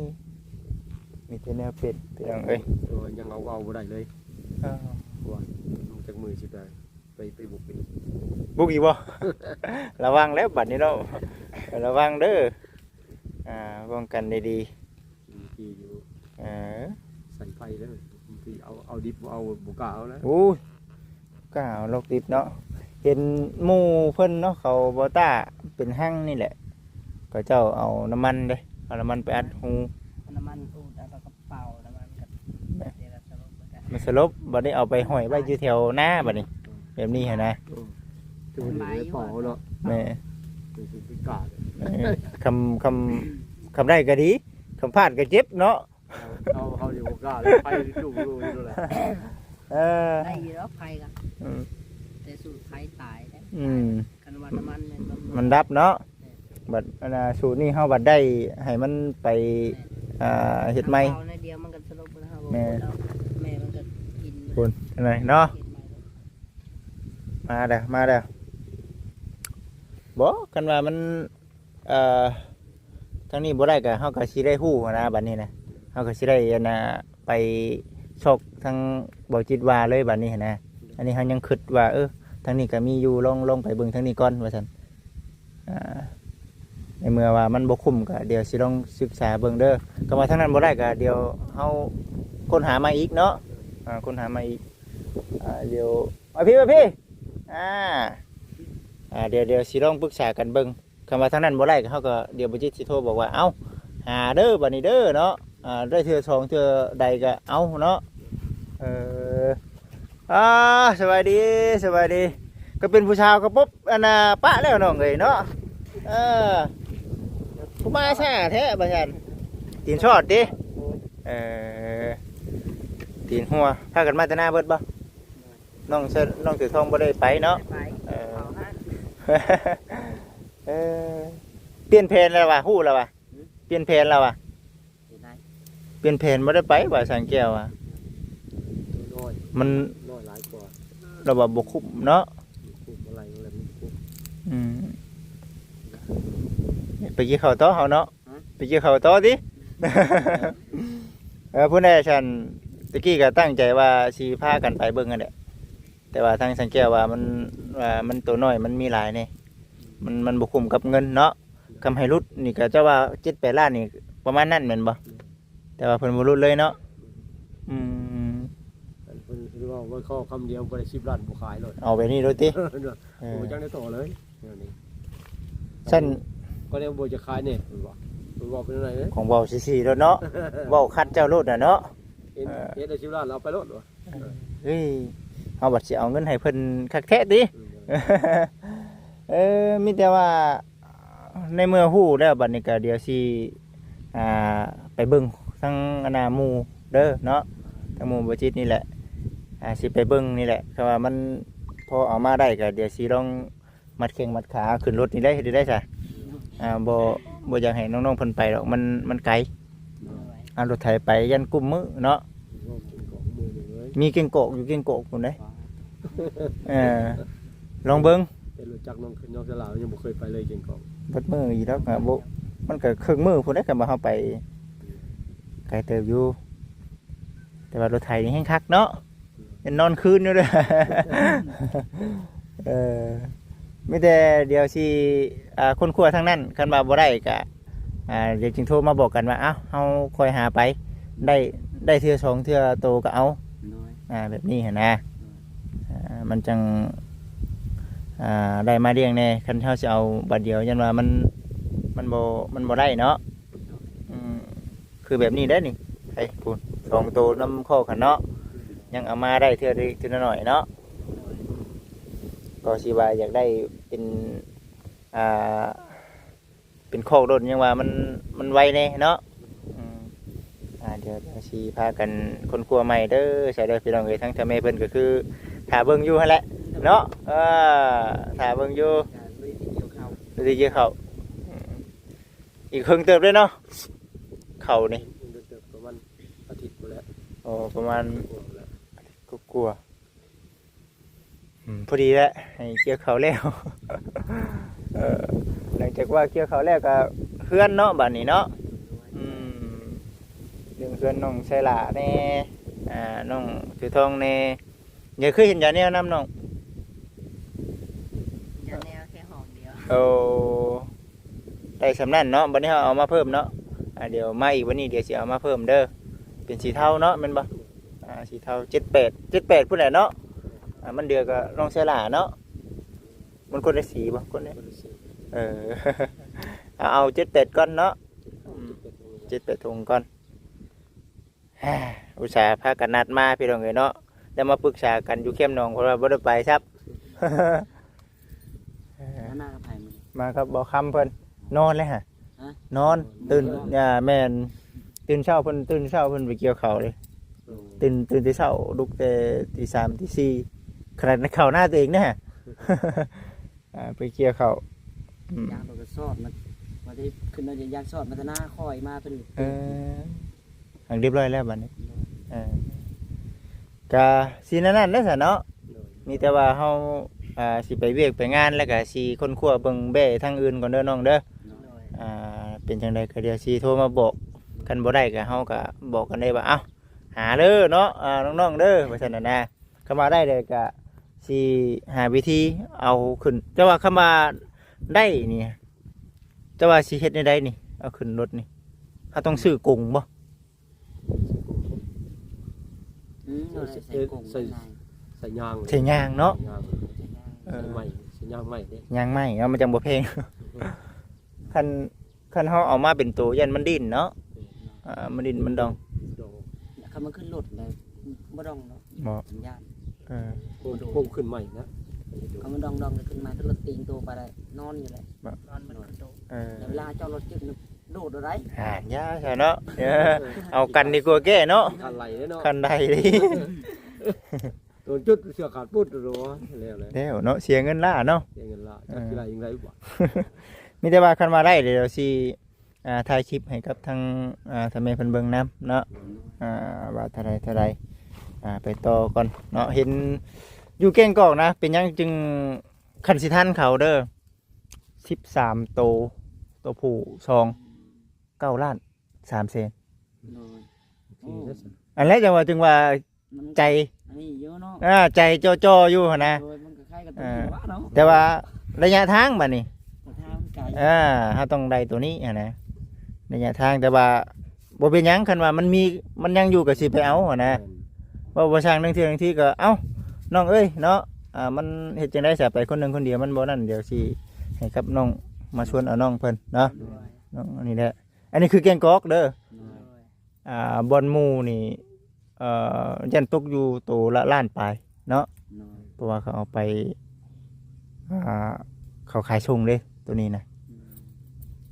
ມີແຕ່ແນວເປັນ ພີ່ນ້ອງເອີຍ ໂດຍ ຍັງເອົາ ເອົາບໍ່ໄດ້ເລີຍ ເອີ ວ່າ ຈັກມື້ຊິໄດ້ ໄປ ໄປບຸກອີກ ບຸກອີກບໍ່? ລະວັງແລ້ວບັດນີ້ເນາະ ລະວັງເດີ ອ່າ ປ້ອງກັນດີໆ ບາງທີຢູ່ ເອີ ໃສ່ໄຟເດີ ບາງທີເອົາ ເອົາດິບ ເອົາ ບໍ່ກ້າເອົາແລ້ວ ໂອ້ຍ ກ້າເອົາລອກດິບເນາະ ເຫັນໝູ່ເພິ່ນເນາະ ເຂົາບໍ່ຕ້າເປັນຮັງນີ້ແຫຼະ ເຂົາເຈົ້າເອົານ້ຳມັນເດ້ ເອົານ້ຳມັນໄປອັດຮູ ເອົານ້ຳມັນອູດ ແລ້ວກໍເປົ່ານ້ຳມັນກັນ ແມ່ນ ເດລະສະຫຼົບ ມັນສະຫຼົບ ບັດນີ້ເອົາໄປຫ້ອຍໄວ້ຢູ່ແຖວນາ ບັດນີ້ ແບບນີ້ຫັ້ນນະ ຄືມັນຢູ່ໃນປ່ອງເຮົາເນາະ ແມ່ນ ເປັນສຸດພິການ ເອີ ຄຳ ຄຳ ຄຳໄດ້ກໍດີ ຄຳພາດກໍເຈັບເນາະ ເຮົາ ເຮົາ ເຮົາຊິບໍ່ກ້າເລີຍ ໄຟລຸກຢູ່ຫັ້ນແຫຼະ ເອີ ໄດ້ຢູ່ດອກໄຟກໍ ອືມ ແຕ່ສູດໄຟຕາຍເດ້ ອືມ ຄັນວ່ານ້ຳມັນແມ່ນມັນ ມັນດັບເນາະ ແມ່ນ ບັດອັນນ່າ ສູດນີ້ເຮົາບັດໄດ້ໃຫ້ມັນໄປ ແມ່ນ ອ່າ ເຮັດໃໝ່ ເອົາໜ້ອຍດຽວມັນກໍສະຫຼົບແລ້ວ ເຮົາບໍ່ ແມ່ນ ເອົາ ແມ່ມັນກໍກິນ ພຸ້ນ ເຫັນໄໝເນາະ ກິນໃໝ່ ມາແລ້ວ ມາແລ້ວ ບໍ່ ຄັນວ່າມັນ ເອີ ທາງນີ້ບໍ່ໄດ້ກໍ ເຮົາກໍຊິໄດ້ຮູ້ຫັ້ນນະ ບັດນີ້ນະ ເຮົາກໍຊິໄດ້ອັນນ່າ ໄປຊອກທາງເບົາຈິດວ່າເລີຍບັດນີ້ຫັ້ນນະ ອັນນີ້ເຮົາຍັງຄິດວ່າ ເອີ ທາງນີ້ກໍມີຢູ່ ລອງ ລອງໄປເບິ່ງທາງນີ້ກ່ອນວ່າຊັ້ນ ອ່າ ໃນເມື່ອວ່າມັນບໍ່ຄຸ້ມກໍດຽວຊິລອງສຶກສາເບິ່ງເດີ ຄັນວ່າທາງນັ້ນບໍ່ໄດ້ກໍດຽວເຮົາຄົ້ນຫາໃໝ່ອີກເນາະ ອ່າ ຄົ້ນຫາໃໝ່ອີກ ອ່າ ດຽວ ມາພີ້ ມາພີ້ ອ່າ ອ່າ ດຽວ ດຽວຊິລອງປຶກສາກັນເບິ່ງ ຄັນວ່າທາງນັ້ນບໍ່ໄດ້ ເຮົາກໍ ດຽວບໍ່ຈິດຊິໂທບອກວ່າ ເອົ້າ ຫາເດີ ບັດນີ້ເດີເນາະ ອ່າ ໄດ້ເທື່ອສອງເທື່ອໃດກໍເອົາເນາະ ເອີ ອ່າ ສະບາຍດີ ສະບາຍດີ ກໍເປັນຜູ້ສາວກໍປົບ ອັນນ່າ ປະແລ້ວນ້ອງເອີຍເນາະ ເອີ ຜູ້ມາຊ້າແທ້ບັດນີ້ ຕີນຊອດຕິ ເອີ ຕີນຮົ່ວ ພາກັນມາແຕ່ນາເບິດບໍ່? ນ້ອງເຊີ ນ້ອງເສືອທອງບໍ່ໄດ້ໄປເນາະ ໄປ ເອີ ເຂົາຫັ້ນ ເອີ ປ່ຽນແຜນແລ້ວວ່າ ຮູ້ແລ້ວວ່າ ຫື? ປ່ຽນແຜນແລ້ວວ່າ ເປັນໄດ? ປ່ຽນແຜນ ບໍ່ໄດ້ໄປວ່າ ສາງແກ້ວວ່າ ໂຕນ້ອຍ ມັນນ້ອຍຫຼາຍກວ່າ ລາວວ່າບໍ່ຄຸ້ມເນາະ ບໍ່ຄຸ້ມ ບໍ່ໄດ້ ບໍ່ໄດ້ ບໍ່ຄຸ້ມ ອືມ ໄປກິນເຂົ້າຕໍ່ເຮົາເນາະ ຫະ? ໄປກິນເຂົ້າຕໍ່ຕິ ເອີ ຜູ້ໃດຊັ້ນ ຕະກີ້ກໍຕັ້ງໃຈວ່າຊິພາກັນໄປເບິ່ງຫັ້ນແຫຼະ ແຕ່ວ່າທາງສາງແກ້ວວ່າມັນ ວ່າມັນໂຕນ້ອຍ ມັນມີຫຼາຍແດ່ ມັນ ມັນບໍ່ຄຸ້ມກັບເງິນເນາະ ຄຳໃຫ້ຫຼຸດນີ້ກໍຈະວ່າເຈັດແປດລ້ານນີ້ ປະມານນັ້ນແມ່ນບໍ່? ແຕ່ວ່າເພິ່ນບໍ່ຫຼຸດເລີຍເນາະ ອືມ ອັນເພິ່ນ ເພິ່ນເວົ້າ ເວົ້າຂໍ້ຄຳດຽວບໍ່ໄດ້ສິບລ້ານ ບໍ່ຂາຍໂລດ ເອົາແບບນີ້ໂລດຕິ ເອີ ບໍ່ຈັກໄດ້ຕໍ່ເລີຍ ແນວນີ້ ຊັ້ນ ກໍແນວບໍ່ຈະຂາຍແດ່ ເພິ່ນວ່າ ເພິ່ນເວົ້າເປັນແນວໃດເດ້ ຂອງເວົ້າຊີ້ໆໂລດເນາະ ເວົ້າຂັດເຈົ້າໂລດນະເນາະ ເຫັນ ເອີ ເຮັດໄດ້ສິບລ້ານ ເອົາໄປໂລດວ່າ ເອີ ເຮີ້ຍ ເຮົາບັດຊິເອົາເງິນໃຫ້ເພິ່ນຄັກແທ້ຕິ ອືມ ເອີ ມີແຕ່ວ່າ ໃນເມື່ອຮູ້ແລ້ວ ບັດນີ້ກໍດຽວຊິ ອ່າ ໄປເບິ່ງທາງອັນນ່າໝູ່ເດີເນາະ ທາງໝູ່ບໍ່ຈິດນີ້ແຫຼະ ອ່າ ຊິໄປເບິ່ງນີ້ແຫຼະ ຖ້າວ່າມັນພໍເອົາມາໄດ້ ກໍດຽວຊິລອງມັດແຂ້ງມັດຂາຂຶ້ນລົດນີ້ໄດ້ ເຮັດໄດ້ຊະ ອ່າ ບໍ່ ບໍ່ຢາກໃຫ້ນ້ອງໆເພິ່ນໄປດອກ ມັນ ມັນໄກ ເອົາລົດໄຖໄປຢ້ານກຸ້ມມື້ເນາະ ມີເກັ່ງກອກຢູ່ເກັ່ງກອກພຸ້ນເດ້ ເອີ ລອງເບິ່ງ ແຕ່ລົດຈັກນ້ອງຂຶ້ນນ້ອງສະຫຼາວຍັງບໍ່ເຄີຍໄປເລີຍເກັ່ງກອກ ເບິດມື້ອີກດອກ ບໍ່ ມັນກໍເຄິ່ງມື້ພຸ້ນເດ້ ຄັນວ່າເຮົາໄປໄກເຕີບຢູ່ ແຕ່ວ່າລົດໄຖນີ້ແຮງຄັກເນາະ ເປັນນອນຄືນຢູ່ເດີ ເອີ ມີແຕ່ດຽວຊິ ອ່າ ຄົ້ນຄວ້າທາງນັ້ນ ຄັນວ່າບໍ່ໄດ້ກະ ອ່າ ດຽວຈຶ່ງໂທມາບອກກັນວ່າ ເອົ້າ ເຮົາຄ່ອຍຫາໄປ ໄດ້ ໄດ້ເທື່ອສອງເທື່ອໂຕກໍເອົາ ໂດຍ ອ່າ ແບບນີ້ຫັ້ນນະ ໂດຍ ອ່າ ມັນຈັ່ງ ອ່າ ໄດ້ມາລ້ຽງແດ່ ຄັນເຮົາຊິເອົາບາດດຽວ ຢ້ານວ່າມັນ ມັນບໍ່ ມັນບໍ່ໄດ້ເນາະ ໂດຍ ອືມ ຄືແບບນີ້ເດ້ນີ້ ໄອ້ພຸ້ນ ສອງໂຕນຳຄອກຫັ້ນເນາະ ຍັງເອົາມາໄດ້ເທື່ອເລັກເທື່ອນ້ອຍເນາະ ກໍຊິວ່າຢາກໄດ້ເປັນ ອ່າ ເປັນຄອກໂລດ ຍັງວ່າມັນ ມັນໄວແດ່ເນາະ ອືມ ອ່າ ດຽວ ດຽວຊິພາກັນຄົ້ນຄວ້າໃໝ່ເດີ ຊະເດີ ພີ່ນ້ອງເອີຍ ທາງເຖົ້າແມ່ເພິ່ນກໍຄືຖ້າເບິ່ງຢູ່ຫັ້ນແຫຼະເນາະ ເອີ ຖ້າເບິ່ງຢູ່ ກະບໍ່ໄດ້ໄປກ່ຽວເຂົ້າ ບໍ່ໄດ້ກ່ຽວເຂົ້າ ອືມ ອີກເຄິ່ງເຕີບເດ້ເນາະ ເຂົ້ານີ້ ເຖິງເຕີບປະມານອາທິດພຸ້ນແຫຼະ ໂອ້ ປະມານກວ່າແຫຼະ ອາທິດກວ່າ ອືມ ພໍດີແຫຼະ ໃຫ້ກ່ຽວເຂົ້າແລ້ວ ເອີ ຫຼັງຈາກວ່າກ່ຽວເຂົ້າແລ້ວກໍ ເຮືອນເນາະ ບາດນີ້ເນາະ. ອືມ ເລື່ອງເຮືອນນ້ອງໄຊຫຼ້າແດ່ ອ່າ ນ້ອງເສືອທອງແດ່. ຢາກ ເຄີຍເຫັນຢາແນວນຳນ້ອງ? ຢາແນວແຄ່ຫ້ອງດຽວ. ໂອ້ ໄດ້ສ່ຳນັ້ນເນາະ. ບັດນີ້ເຮົາເອົາມາເພີ່ມເນາະ. ອ່າ ດຽວມາອີກ ວັນນີ້ດຽວຊິເອົາມາເພີ່ມເດີ. ເປັນສີເທົາເນາະ ແມ່ນບໍ່? ອ່າ ສີເທົາ ເຈັດແປດ ເຈັດແປດພຸ້ນແຫຼະເນາະ. ອ່າ ມັນເດືອກະນ້ອງໄຊຫຼ້າເນາະ. ມັນຄົນລະສີບໍ່? ຄົນລະ ຄົນລະສີ. ເອີ ເອົາ ເອົາເຈັດແປດກ່ອນເນາະ. ອືມ ເຈັດແປດຖົງ ເຈັດແປດຖົງກ່ອນ. ອຸດສ່າພາກັນນັດມາ ພີ່ນ້ອງເອີຍເນາະ, ໄດ້ມາປຶກສາກັນຢູ່ແຄມໜອງ ເພາະວ່າບໍ່ໄດ້ໄປຊ້ຳ. ມາ ມາກັບໃຜມື້ນີ້? ມາກັບບ່າວຄຳເພິ່ນ. ນອນເລີຍຫະ? ຮະ? ນອນ. ຕື່ນ ນອນ ອ່າ ແມ່ນ ຕື່ນເຊົ້າເພິ່ນ ຕື່ນເຊົ້າເພິ່ນໄປກ່ຽວເຂົ້າເດ້. ໂອ້ ຕື່ນ ຕື່ນແຕ່ເຊົ້າ ລຸກແຕ່ຕີສາມຕີສີ່ ຂະໜາດເຂົ້ານາຕົວເອງນະ. ອ່າ ໄປກ່ຽວເຂົ້າ. ອືມ ຍ່າງໂດດກະສອບ ມັນ ມັນໄດ້ຂຶ້ນມາ ຍ່າງສອບມາແຕ່ນາ ຄ່ອຍມາຕົວນີ້. ເອີ ຫາກຮຽບຮ້ອຍແລ້ວບັດນີ້. ໂດຍ ເອີ ກະຊິແນວນັ້ນແຫຼະຊະເນາະ. ໂດຍ ມີແຕ່ວ່າເຮົາ ອ່າ ຊິໄປວຽກໄປງານ ແລ້ວກະຊິຄົ້ນຄວ້າເບິ່ງແບ້ທາງອື່ນກ່ອນເດີນ້ອງເດີ. ໂດຍ ອ່າ ເປັນຈັ່ງໃດກະດຽວຊິໂທມາບອກ, ຄັນບໍ່ໄດ້ກະເຮົາກະບອກກັນໄດ້ວ່າ ເອົ້າ ຫາເດີເນາະ ອ່າ ນ້ອງໆເດີ ວ່າຊັ້ນນະ. ຄັນວ່າໄດ້ແລ້ວກະຊິຫາວິທີເອົາຂຶ້ນ. ແຕ່ວ່າຄັນວ່າໄດ້ນີ້ ແຕ່ວ່າຊິເຮັດແນວໃດນີ້ ເອົາຂຶ້ນລົດນີ້ ເຮົາຕ້ອງຊື້ກົງບໍ່? ອືມ ໃສ່ ໃສ່ກົງ ໃສ່ ໃສ່ຍາງ ໃສ່ຍາງເນາະ. ເອີ ໃສ່ໄມ້ ໃສ່ຍາງໄມ້ເດ້ ຍາງໄມ້ເນາະ ມັນຈັ່ງບໍ່ແພງ. ຄັນ ຄັນເຮົາເອົາມາເປັນໂຕ ຢ້ານມັນດີ້ນເນາະ. ເອີ ອ່າ ມັນດີ້ນມັນດອງ ດອງ. ຄັນມັນຂຶ້ນລົດແລ້ວບໍ່ດອງເນາະ. ບໍ່ ຢ້ານ. ເອີ ໂຄ້ງ ໂຄ້ງຂຶ້ນໃໝ່ນະ. ຄັນມັນດອງໆ ແລ້ວຂຶ້ນມາ ຂຶ້ນລົດຕີງໂຕໄປໄດ້ ນອນຢູ່ແຫຼະ. ບໍ່ ນອນມັນຂຶ້ນໂຕ. ເອີ ແລ້ວເວລາຈອດລົດຈຶ່ງໂດດເອົາໄດ້. ອ່າ ຢ່າຊະເນາະ. ເອີ ເອົາກັນດີກວ່າແກ້ເນາະ. ຄັນໄຫຼເນາະ ຄັນໄດ້ເດ້. ໂດນຈຸດເສື້ອຂາດປຸດໂດ ແລ້ວແຫຼະ ແລ້ວເນາະ. ເສຍເງິນລ້າເນາະ ເສຍເງິນລ້າ. ເອີ ຈັກຊິໄດ້ອີກບໍ່? ມີແຕ່ວ່າຄັນວ່າໄດ້ ດຽວຊິ ອ່າ ຖ່າຍຄລິບໃຫ້ກັບທາງ ອ່າ ທາງແມ່ເພິ່ນເບິ່ງນຳເນາະ. ອ່າ ວ່າເທົ່າໃດເທົ່າໃດ ອ່າ ໄປຕໍ່ກ່ອນເນາະ. ເຫັນຢູ່ແກ້ງກອກນະ ເປັນຫຍັງຈຶ່ງ ຄັນຊິທັນເຂົາເດີ ສິບສາມໂຕ ໂຕຜູ້ສອງ ເກົ້າລ້ານສາມແສນ. ໂດຍ ໂອເຄ ໂອ້ ແລ້ວຊັ້ນ ອັນແລະຈັ່ງວ່າ ຈຶ່ງວ່າ ມັນ ໃຈ ອັນນີ້ຢູ່ເນາະ. ອ່າ ໃຈຈໍ່ໆຢູ່ຫັ້ນນະ. ໂດຍ ມັນກໍຄ້າຍກັບຕົວ ອ່າ ນີ້ວ່າເນາະ ແຕ່ວ່າໄລຍະທາງບັດນີ້ ໄລຍະທາງໄກ. ອ່າ ເຮົາຕ້ອງໄດ້ຕົວນີ້ຫັ້ນນະ ໄລຍະທາງ. ແຕ່ວ່າບໍ່ເປັນຫຍັງ ຄັນວ່າມັນມີ ມັນຍັງຢູ່ກໍຊິໄປເອົາຫັ້ນນະ. ແມ່ນ ເວົ້າບໍ່ຊ່າງ ລາງເທື່ອລາງທີກໍ ເອົ້າ ນ້ອງເອີຍເນາະ ອ່າ ມັນເຮັດຈັ່ງໃດຊະ ໄປຄົນໜຶ່ງຄົນດຽວມັນບໍ່ນັ້ນ. ດຽວຊິໃຫ້ກັບນ້ອງມາຊວນເອົານ້ອງເພິ່ນເນາະ. ໂດຍ ນ້ອງອັນນີ້ແຫຼະ. ອັນນີ້ຄືແກ້ງກອກເດີ. ໂດຍ ອ່າ ບ່ອນໝູ່ນີ້ ເອີ ຢ້ານຕົກຢູ່ໂຕລະລ້ານປາຍເນາະ. ໂດຍ ເພາະວ່າເຂົາເອົາໄປ ອ່າ ເຂົາຂາຍສົ່ງເດ້ໂຕນີ້ນະ. ໂດຍ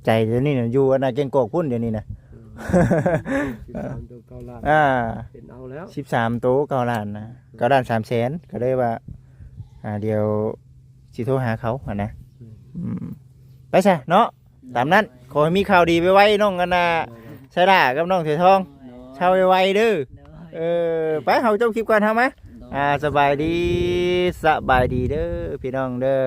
ໃຈໂຕນີ້ນະ ຢູ່ອັນນະແກ້ງກອກພຸ້ນດຽວນີ້ນະ. ໂດຍ ສິບສາມໂຕເກົ້າລ້ານ ອ່າ ເປັນເອົາແລ້ວ ສິບສາມໂຕເກົ້າລ້ານນະ ເກົ້າລ້ານສາມແສນ. ກໍເລີຍວ່າ ອ່າ ດຽວຊິໂທຫາເຂົາຫັ້ນນະ. ອືມ ອືມ ໄປຊະເນາະ. ຕາມນັ້ນ ຂໍໃຫ້ມີຂ່າວດີໄວໆ ນ້ອງອັນນ່າ ໂດຍ ໄຊລາກັບນ້ອງເສືອທອງ ໂດຍ ເຊົາໄວໆເດີ. ໂດຍ ເອີ ໄປ ເຮົາຈົບຄລິບກ່ອນ ເຮົາມາ ໂດຍ ອ່າ ສະບາຍດີ ສະບາຍດີເດີພີ່ນ້ອງເດີ.